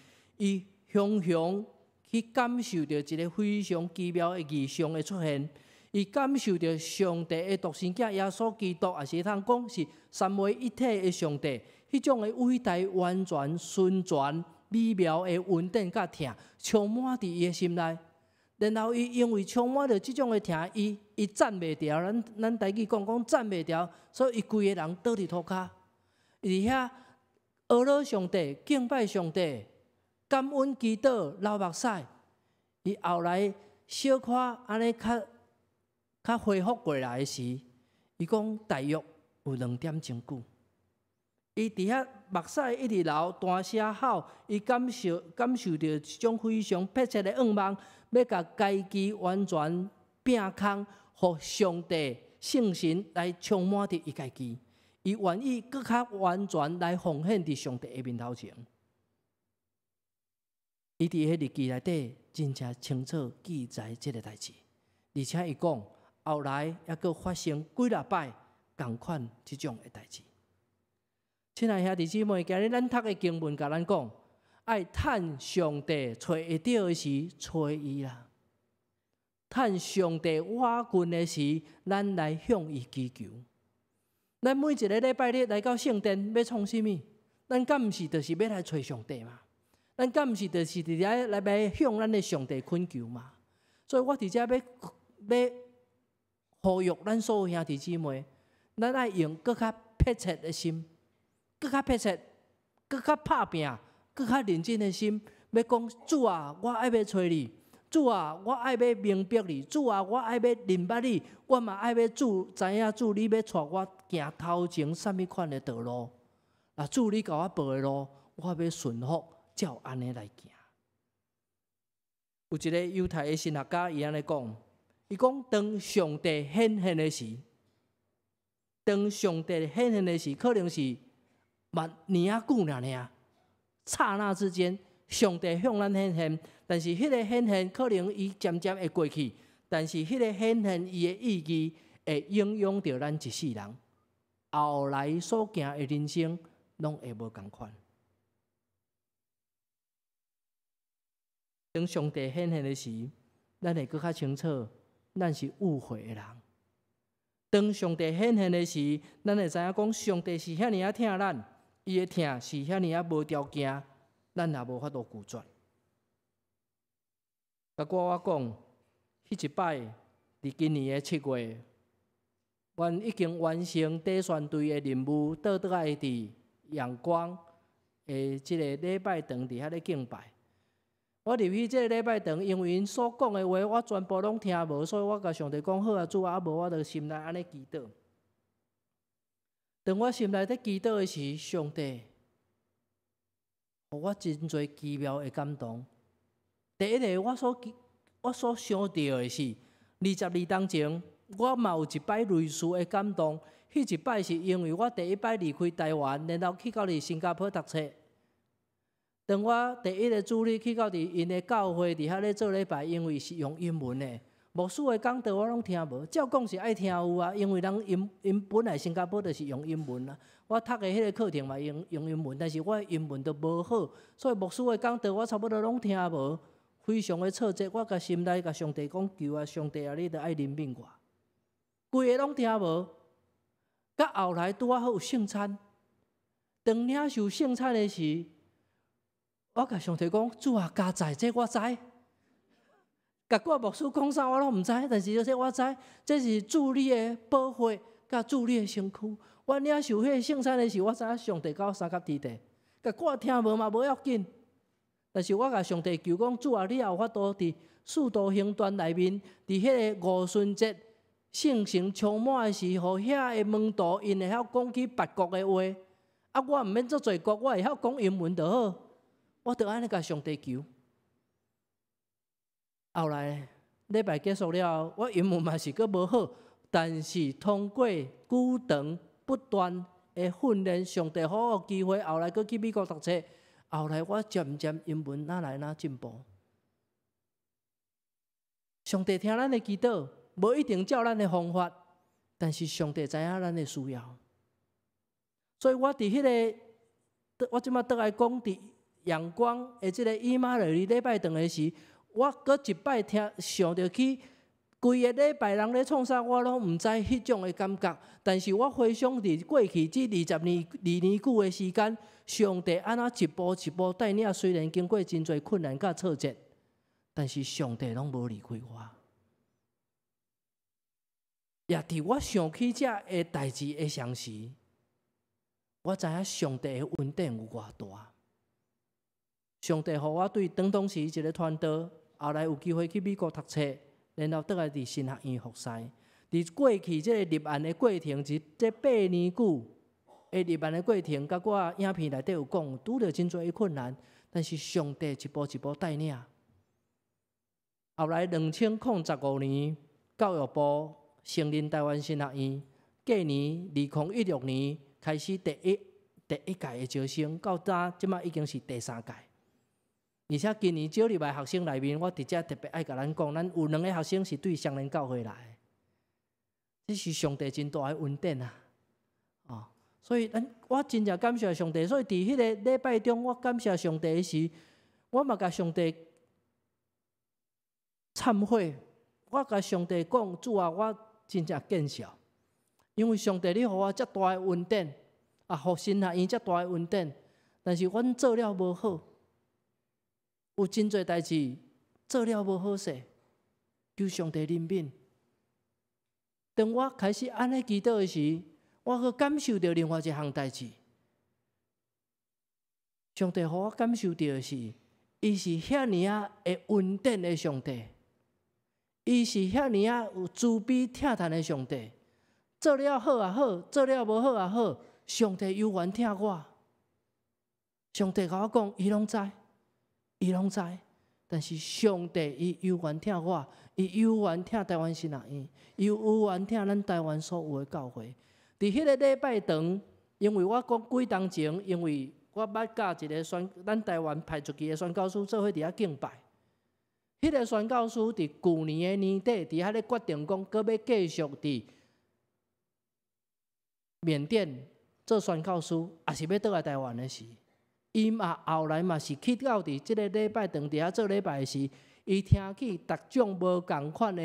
伊雄雄去感受著一个非常奇妙的異象的出現，伊感受著上帝的獨生子耶穌基督，也是通講是三位一體的上帝，彼種的偉大、完全、純全、美妙的恩典佮疼，充滿佇伊的心內。然後伊因為充滿著這種的疼，伊伊站袂牢，咱咱台語講講站袂牢，所以伊規个人倒佇塗跤，佇遐阿羅上帝，敬拜上帝。感恩祈禱流目屎，伊後來小可按呢較較恢復過來的時，伊講大約有兩點鐘久。伊佇遐目屎一直流，大聲吼，伊感受感受著一種非常迫切的願望，欲共家己完全摒空，予上帝聖神來充滿佇伊家己。伊願意閣較完全來奉獻佇上帝的面頭前。伊佇彼日記內底真正清楚記載這个代誌，而且伊講後來猶閣發生幾若擺仝款這種的代誌。親愛兄弟姊妹，今日咱讀的經文共咱講，愛趁上帝揣會著的時，揣伊啦；趁上帝倚近的時，咱來向伊祈求。咱每一个禮拜日來到聖殿，欲創啥物？咱敢毋是就是欲來揣上帝嗎？咱敢毋是就是佇遮來欲向咱的上帝懇求嗎？所以我佇遮欲欲呼籲咱所有兄弟姊妹，咱愛用閣較迫切的心，閣較迫切、閣較拍拚、閣較認真的心，欲講主啊，我愛欲揣你，主啊，我愛欲明白你；主啊，我愛欲認捌你。我嘛愛欲主知影主，你欲帶我行頭前啥物款的道路？啊，主你共我脯的路，我欲順服，照按呢來行。有一個猶太的神學家伊按呢講，伊講當上帝顯現的時，當上帝顯現的時，可能是嘛爾仔久爾爾，剎那之間，上帝向咱顯現，但是彼个顯現可能伊漸漸會過去，但是彼个顯現伊的意義會影響著咱一世人，後來所行的人生攏會無仝款。當上帝顯現的時，咱會閣較清楚，咱是誤會的人。當上帝顯現的時，咱會知影講上帝是遐爾仔疼咱，伊的疼是遐爾仔無條件。咱也無法度拒絕。佮我講，彼一擺佇今年的7月，阮已經完成短宣隊的任務，倒轉來佇陽光的這个禮拜堂佇遐咧敬拜。我入去這个禮拜堂，因為𪜶所講的話，我全部攏聽無，所以我共上帝講好啊，主啊，無我就心內按呢祈禱。當我心內佇祈禱的時，上帝予我真濟奇妙的感動。第一个，我所想著的是，22冬前，我嘛有一擺類似的感動。彼一擺是因為我第一擺離開台灣，然後去到佇新加坡讀冊。當我第一个主日去到佇𪜶的教會佇遐咧做禮拜，因為是用英文的，牧師的講道我攏聽無。照講是愛聽有啊，因為人𪜶𪜶本來新加坡就是用英文啊。我讀的彼个課程嘛用英文，但是我的英文都無好，所以牧師的講道我差不多攏聽無，非常的挫折。我共心內共上帝講求啊，上帝啊，你著愛憐憫我。規个攏聽無，到後來拄仔好有聖餐，當領受聖餐的時，我共上帝講：主啊，加載，這我知。結果牧師講啥我攏毋知，但是這我知，這是主你的寶血，佮主你的身軀。我領受彼个聖餐的時，我知影上帝佮我相佮佇咧。結果聽無嘛無要緊，但是我共上帝求講：主啊，你也有法度佇使徒行傳內面，佇彼个五旬節聖神充滿的時，予遐个門徒𪜶會曉講起別國的話。啊，我毋免足濟國，我會曉講英文就好。我就按呢共上帝求。後來禮拜結束了後，我英文嘛是閣無好，但是通過久長不斷的訓練，上帝予我機會，後來閣去美國讀冊，後來我漸漸英文愈來愈進步。上帝聽咱的祈禱，無一定照咱的方法，但是上帝知影咱的需要。所以我佇彼个，我這擺倒來講佇陽光的這个以馬內利禮拜堂的時，我閣一擺聽想著起，規个禮拜人咧創啥，我攏毋知彼種的感覺。但是我回想佇過去這20年、2年久的時間，上帝按怎一步一步帶領，雖然經過真濟困難佮挫折，但是上帝攏無離開我。也佇我想起這个代誌的同時，我知影上帝的恩典有偌大。上帝予我對當當時一个傳道，後來有機會去美國讀冊，然後倒來佇神學院服侍。佇過去這个立案的過程，是這8年久的立案的過程，佮我影片內底有講，拄著真濟困難，但是上帝一步一步帶領。後來2015年，教育部承認臺灣神學院，隔年2016年開始第一屆的招生，到今這擺已經是第三屆。而且今年招入來學生內面，我佇遮特別愛共咱講，咱有兩个學生是對雙連教會來的，這是上帝真大的恩典啊！哦，所以咱我真正感謝上帝。所以佇彼个禮拜中，我感謝上帝的時，我嘛共上帝懺悔，我共上帝講：主啊，我真正見笑，因為上帝你予我遮大的恩典，啊，予神學院遮大的恩典，但是阮做了無好。有真濟代誌做了無好勢，求上帝憐憫。當我開始按呢祈禱的時，我閣感受著另外一項代誌。上帝予我感受著的是，伊是遐爾仔會恩典的上帝，伊是遐爾仔有慈悲疼嘆的上帝。做了好也好，做了無好也好，上帝猶原疼我。上帝共我講，伊攏知，伊攏知。但是上帝伊猶原疼我，伊猶原疼台灣神學院，伊猶原疼咱台灣所有的教會。佇彼个禮拜堂，因為我講幾冬前，因為我捌佮一个宣，咱台灣派出去的宣教師做伙佇遐敬拜。彼个宣教師佇舊年的年底，佇遐咧決定講，閣欲繼續佇緬甸做宣教師，抑是欲倒來台灣的時，伊嘛後來嘛是去到佇這个禮拜堂佇遐做禮拜的時，伊聽見逐種無仝款的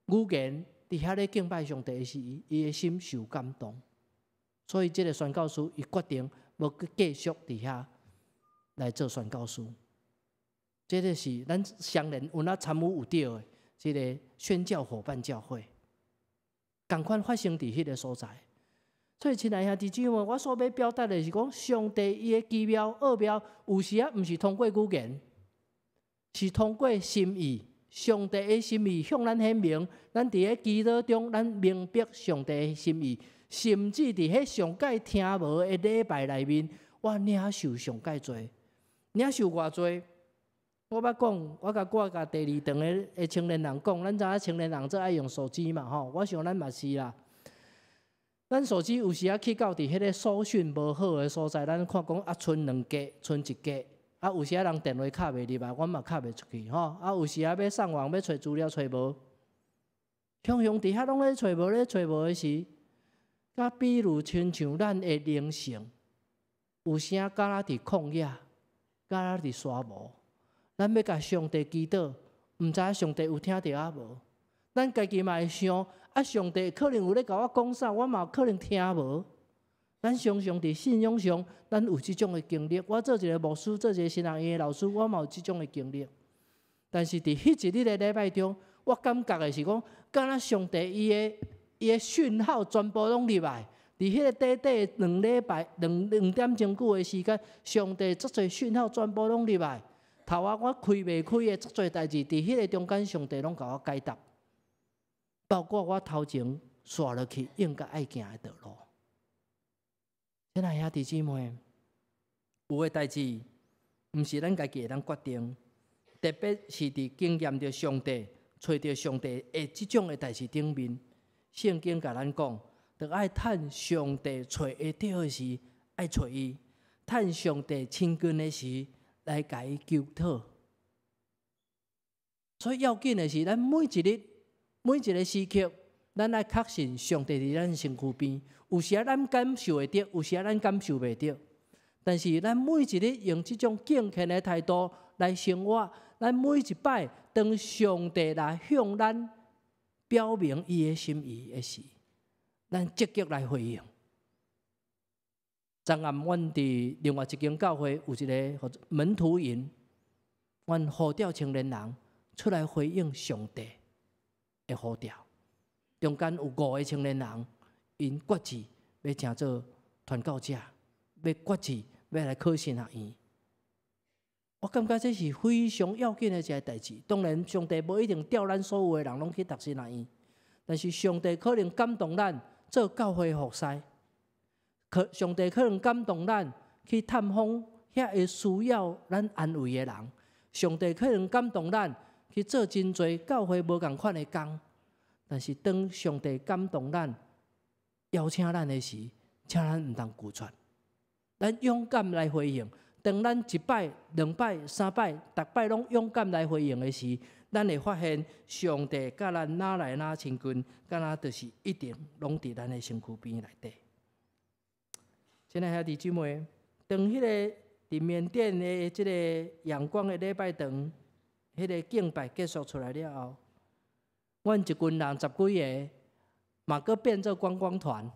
語言佇遐咧敬拜上帝的時，伊的心受感動，所以這个宣教師伊決定無閣繼續佇遐來做宣教師。這个是咱雙連有哪參與有著的這个宣教夥伴教會，仝款發生佇彼个所在。所以，親愛兄弟姊妹，我所欲表達的是講，上帝伊的奇妙奧妙，有時仔毋是通過語言，是通過心意。上帝的心意向咱顯明，咱佇咧祈禱中，咱明白上帝的心意，甚至佇彼上蓋聽無的禮拜內面，我領受上蓋濟，領受偌濟。我捌講，我共第二堂的青年人講，咱知影青年人最愛用手機嘛吼，我想咱嘛是啦。咱手機有時仔去到佇彼个收訊無好的所在，咱看講啊，賰兩格，賰一格，啊有時仔人電話敲袂入來，阮嘛敲袂出去吼。啊有時仔欲上網欲揣資料揣無，常常佇遐攏咧揣無咧揣無的時，佮比如親像咱的靈性，有時仔敢若佇曠野，敢若佇沙漠，咱欲共上帝祈禱，毋知影上帝有聽著抑無？咱家己嘛會想，啊，上帝可能有咧共我講啥，我嘛可能聽無。咱常常佇信仰上，咱有這種的經歷。我做一个牧師，做一个神學院的老師，我嘛有這種的經歷。但是佇彼一日的禮拜中，我感覺的是講，敢若上帝伊的訊號全部攏入來。佇彼个短短2禮拜兩點鐘久的時間，上帝足濟訊號全部攏入來。頭仔我開袂開的足濟代誌，佇彼个中間，上帝攏共我解答。包括我頭前紲落去應該愛行的道路。親愛兄弟姊妹，有的代誌毋是咱家己會當決定，特別是佇經驗著上帝、揣著上帝的這種的代誌頂面，聖經共咱講，著愛趁上帝揣會著的時，愛揣伊；趁上帝親近的時，來共伊求討。所以要緊的是，咱每一日、每一个時刻，咱愛確信上帝佇咱身軀邊。有時咱感受會著，有時咱感受袂著。但是咱每一日用這種敬虔的態度來生活，咱每一擺當上帝來向咱表明伊的心意的時，咱積極來回應。昨暗阮佇另外一間教會有一个門徒營，阮呼召青年人出來回應上帝的呼召。中間有五个青年人，𪜶決志欲成做傳教者，欲決志欲來考神學院。我感覺這是非常要緊的一个代誌。當然，上帝無一定調咱所有的人攏去讀神學院，但是上帝可能感動咱做教會服侍，可上帝可能感動咱去探訪遐會需要咱安慰的人，上帝可能感動咱去做真濟教會無仝款的工。但是當上帝感動咱、邀請咱的時，請咱毋通拒絕，咱勇敢來回應。當咱一擺、兩擺、三擺、逐擺攏勇敢來回應的時，咱會發現上帝佮咱愈來愈親近，敢若就是一定攏佇咱的身軀邊內底。親愛兄弟姊妹，當彼个佇緬甸的這个仰光的禮拜堂，彼个敬拜結束出來了後，阮一群人十幾个，嘛閣變做觀光團，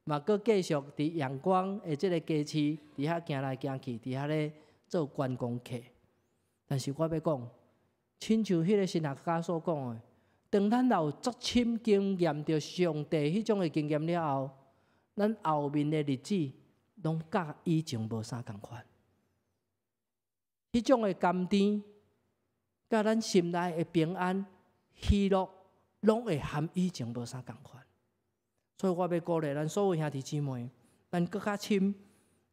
嘛閣繼續佇仰光的這个街市，佇遐行來行去，佇遐咧做觀光客。但是我欲講，親像彼个神學家所講的，當咱若有足深經驗著上帝彼種的經驗了後，咱後面的日子攏佮以前無啥仝款。彼種的甘甜，佮咱心內的平安、喜樂，攏會和以前無啥仝款。所以我欲鼓勵咱所有兄弟姊妹，咱閣較深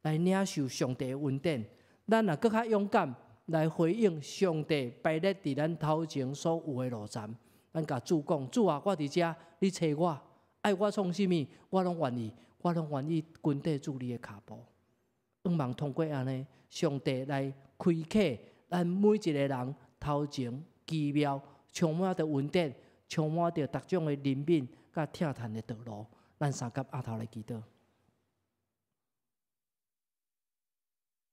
來領受上帝的恩典，咱也閣較勇敢來回應上帝擺列佇咱頭前所有的路站。咱共主講：主啊，我佇遮，你揣我，愛我創啥物，我攏願意，我攏願意跟綴主你的跤步。向望通過按呢，上帝來開啟咱每一個人頭前奇妙、充滿著恩典、充滿著各種的憐憫佮疼嘆的道路。咱三佮阿頭來祈禱。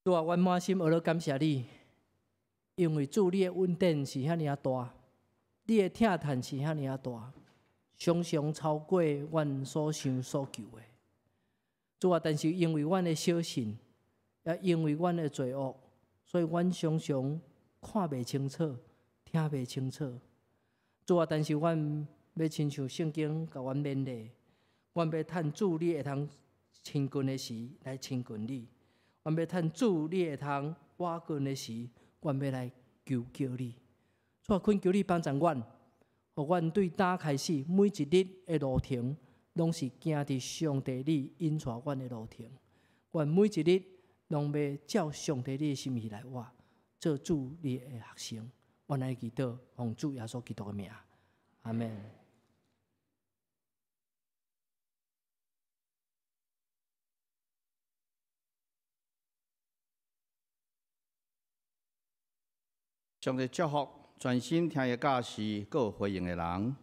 主啊，阮滿心呵咾感謝你，因為主你的恩典是遐爾仔大，你的疼嘆是遐爾仔大，常常超過阮所想所求的。主啊，但是因為阮的小信，也因為阮的罪惡，所以阮常常看袂清楚，聽袂清楚。主啊，但是阮欲親像聖經共阮勉勵，阮欲趁主你會通親近的時來親近你，阮欲趁主你會通倚近的時，阮欲來求叫你。主啊，懇求你幫助阮，予阮對今開始每一日的路程，攏是行佇上帝你引帶阮的路程。阮每一日攏欲照上帝你的心意來活，做主你的學生。阮來祈禱，奉主耶穌基督的名，阿們。上帝祝福專心聽伊教示、閣有回應的人。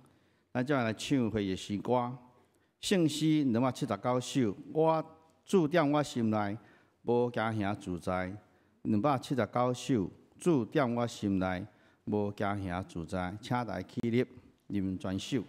咱這來唱回應詩歌，聖詩279首。我主踮我心內，無驚嚇自在。279首，主踮我心內，無驚嚇自在。請大家起立，念全首。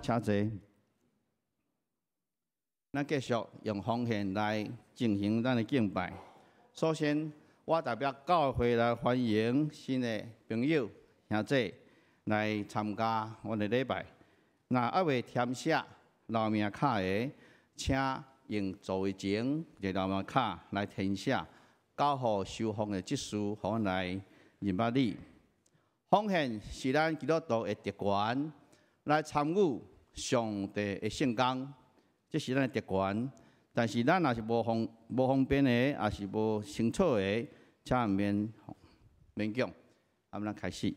請坐。咱繼續用奉獻來進行咱的敬拜。首先，我代表教會來歡迎新的朋友兄弟來參加阮的禮拜。若猶未填寫留名卡的，請用座位前的留名卡來填寫，交予收奉的執事，予阮來認捌你。奉獻是咱基督徒的特權，來參與上帝的聖工，這是咱的特權。但是咱若是無方便的，抑是無清楚的，請毋免勉強。啊，咱開始。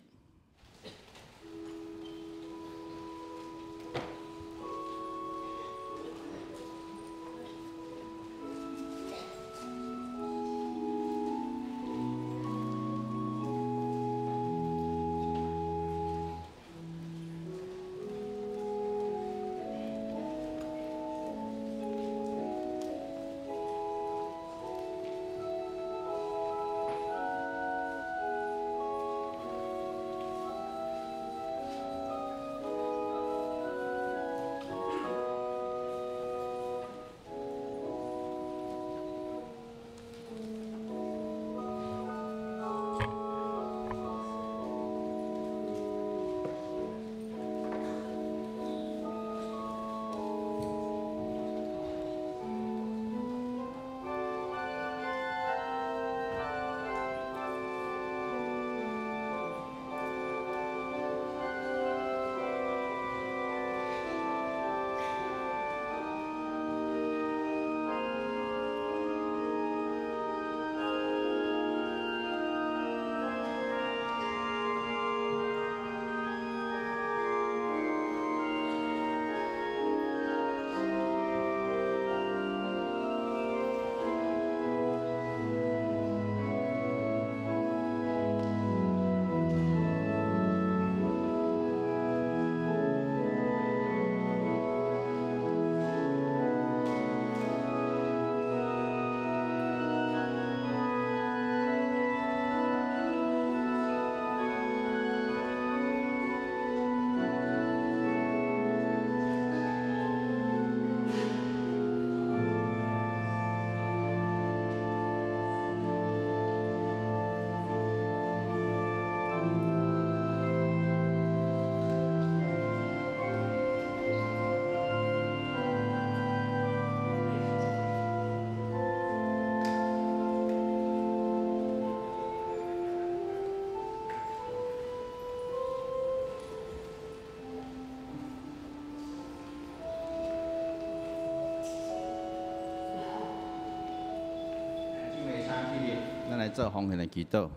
咱來做奉獻的祈禱。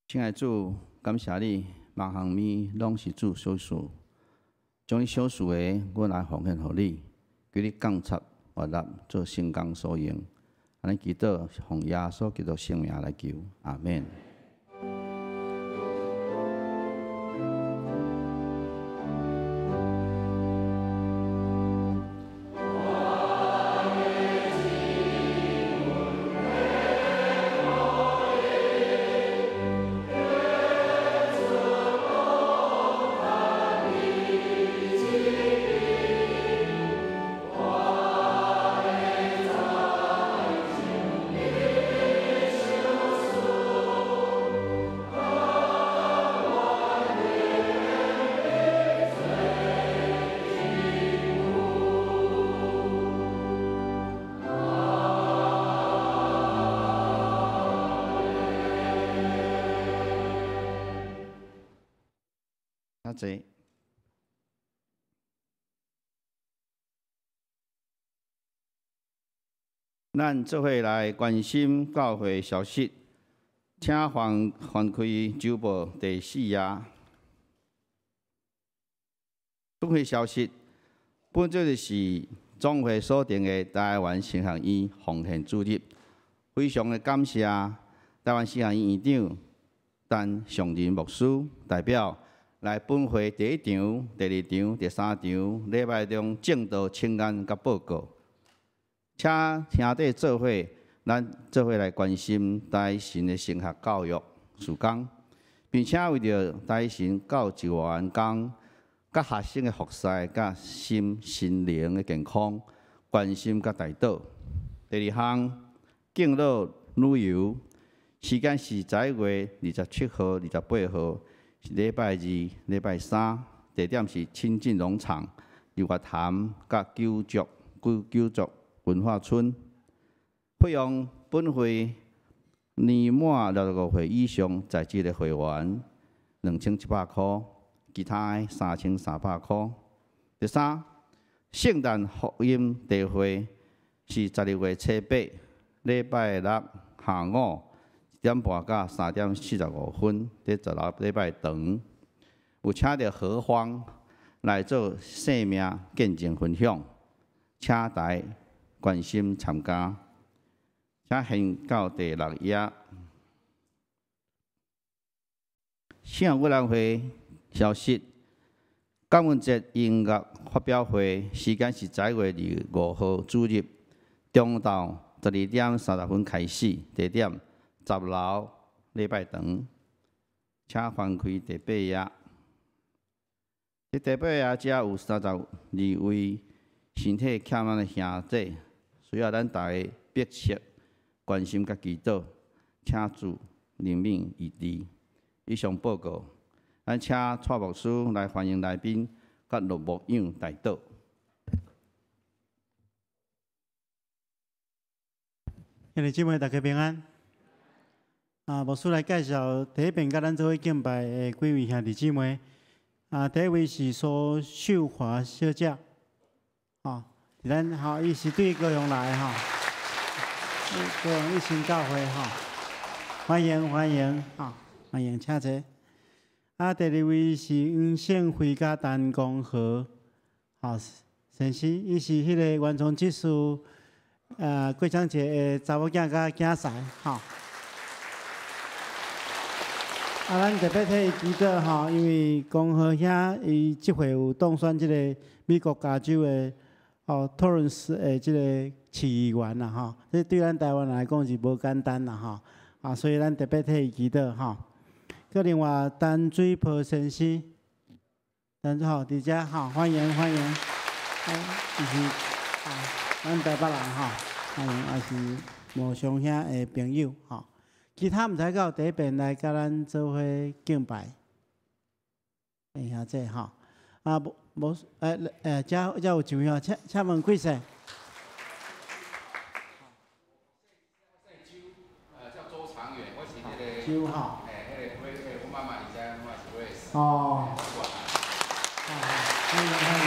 親愛的主，感謝你，萬項物攏是主所賜，將你所賜的，阮來奉獻予你，求你降插悅納做聖工所用。按呢祈禱，奉耶穌基督聖名來求，阿們。咱做伙來關心教會消息，請翻翻開週報第四頁。本會消息，本周就是總會所定的台灣神學院奉獻主日，非常的感謝台灣神學院院長陳尚仁牧師代表來本會第一場、第二場、第三場禮拜中證道請願佮報告。請兄弟做伙，咱做伙來關心台神的神學教育事工，並且為著台神教職員工佮學生的服侍、佮心心靈的健康關心佮代禱。第二項，敬老旅遊，時間是11月27號、28號，是禮拜二、禮拜三，地點是清境農場、日月潭佮九族文化村。費用本會年滿65歲以上在職的會員2700箍，其他的3300箍。第三，聖誕福音茶會是12月初8，禮拜六下午1點半到3點45分，佇10樓禮拜堂，有請著何方來做生命見證分享，請大家關心參加。請現到第六頁。信仰博覽會消息：感恩節音樂發表會時間是11月25號主日，中晝12點30分開始，地點10樓禮拜堂。請翻開第八頁。佇第八頁遮有32位身體欠咱的兄弟，需要咱大家迫切關心佮祈禱，請主憐憫醫治。以上報告，咱請蔡牧師來歡迎來賓，佮陸牧長代禱。兄弟姊妹，大家平安。啊，牧師來介紹第一遍佮咱做伙敬拜的幾位兄弟姊妹。啊，第一位是蘇秀華小姐，吼，咱吼，伊是對高雄來的吼，高雄一心教會吼，歡迎歡迎，吼，歡迎請坐。啊，第二位是黃勝輝佮陳光和，吼，先生，伊是彼個原創執事，郭長杰的查某囝佮囝婿，吼。啊，咱特別替伊祈禱吼，因為光和兄伊這回有當選這個美國加州的哦托倫斯的這個市議員啦吼，這對咱台灣來講是無簡單啦吼，啊，所以咱特別替伊祈禱吼。閣另外，陳水波先生，陳吼佇遮吼，歡迎歡迎，伊是啊，咱台北人吼，歡迎，也是無雙兄的朋友吼。其他毋知敢有第一遍來佮咱做伙敬拜，會兄姐吼，啊無無，遮遮有一位吼，請請問貴姓？姓周，叫周長遠，我是彼個。周吼。彼個我媽媽佇遮，我是我。哦。歡迎歡迎，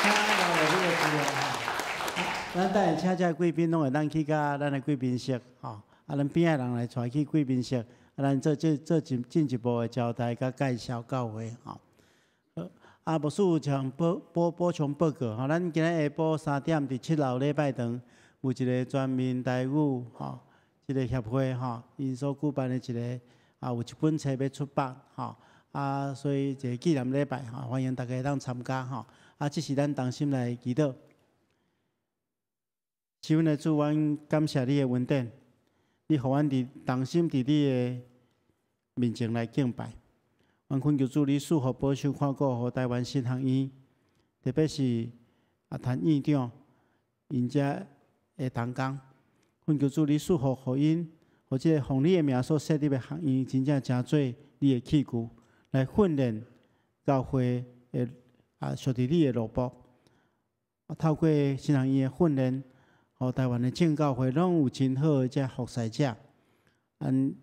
請留落你的資料吼。咱等下請遮貴賓攏會當去佮咱的貴賓室吼。啊，咱邊仔人來帶去貴賓室，啊，咱做這做進進一步的交代佮介紹教會吼。啊，牧師有像補補補充報告吼，咱今仔下晡3點佇7樓禮拜堂有一個全民台語吼，這個協會吼，𪜶所舉辦的一個啊，有一本冊欲出版吼，啊，所以一個紀念禮拜吼，歡迎大家會當參加吼。啊，這時咱同心來祈禱。是阮的主，阮感謝你的恩典。你予阮佇同心佇你的面前來敬拜，阮懇求主你賜福保守看顧，予台灣神學院，特別是啊譚院長𪜶遮的同工，懇求主你賜福予𪜶，予這个奉你的名所設立的學院，真正成做你的器具，來訓練教會的啊屬佇你的奴僕，透過神學院的訓練。予台灣的正教會攏有真好的這服侍者，咱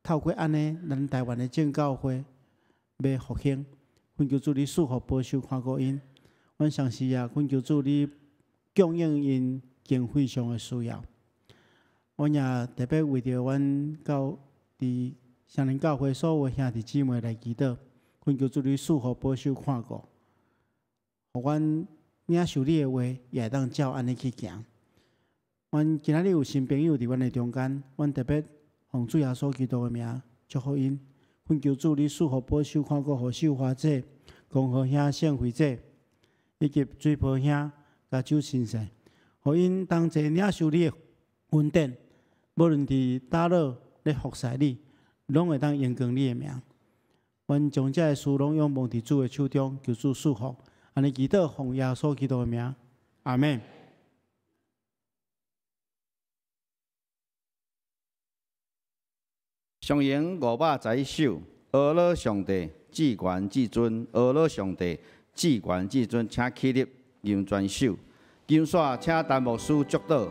透過按呢，咱台灣的正教會欲復興，懇求主你賜福保守看顧𪜶。阮相信啊，懇求主你供應𪜶經費上的需要。阮也特別為著阮教佇雙連教會所有兄弟姊妹來祈禱，懇求主你賜福保守看顧，予阮領受你的話，也會當照按呢去行。阮今仔日有新朋友佇阮的中間，阮特別奉主耶穌基督的名祝福𪜶，懇求主你賜福保守看顧，予秀華姐、光和兄、聖惠姐，以及水婆兄、佮周先生，予𪜶同齊領受你的恩典，無論佇佗落咧服侍你，攏會當榮光你的名。阮將這个事攏仰望佇主的手中，求主賜福。按呢祈禱，奉耶穌基督的名，阿們。上行511首，阿樂上帝至懸至尊，阿樂上帝至懸至尊，請起立，吟全首。金煞請陳牧師祝禱。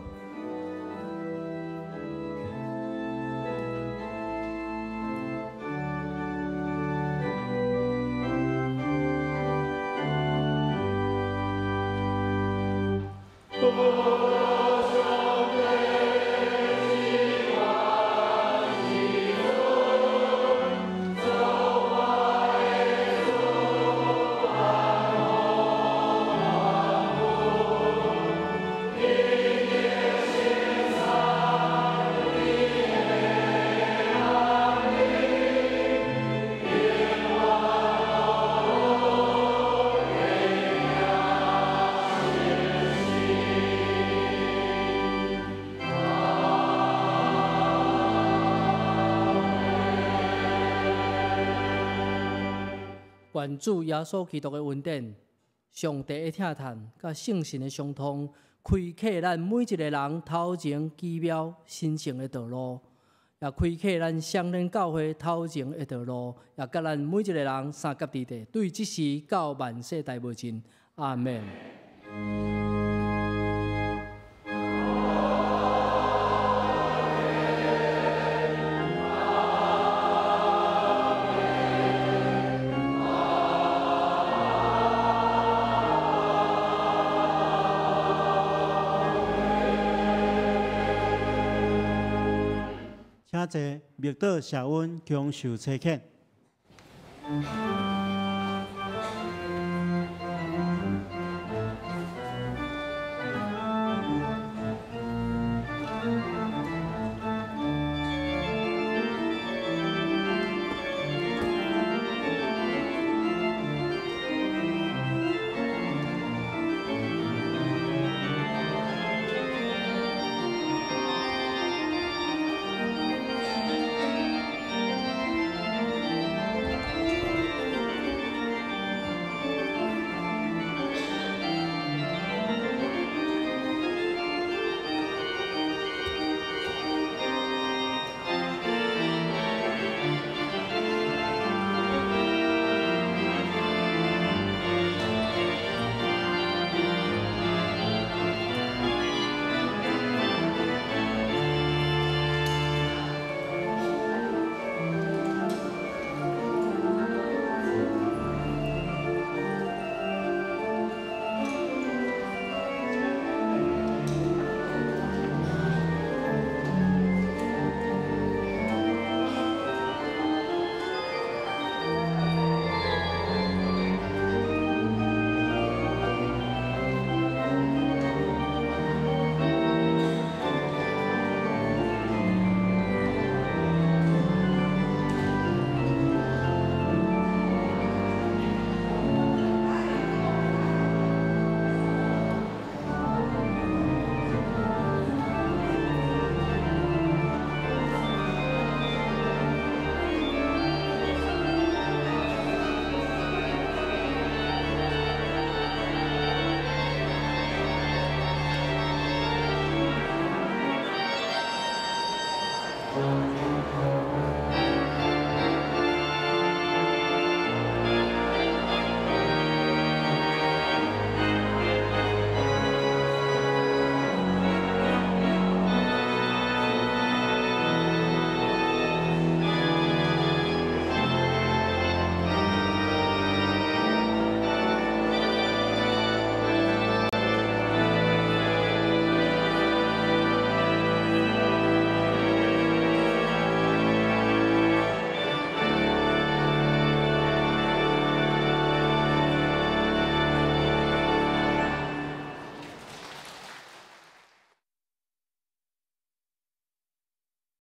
愿主耶穌基督的恩典、上帝的疼疼、佮聖神的相通，開啟咱每一个人頭前奇妙神聖的道路，也開啟咱雙連教會頭前的道路，也佮咱每一个人相佮佇地，對這時到萬世代無盡。阿們。請坐，默禱謝恩，享受差遣。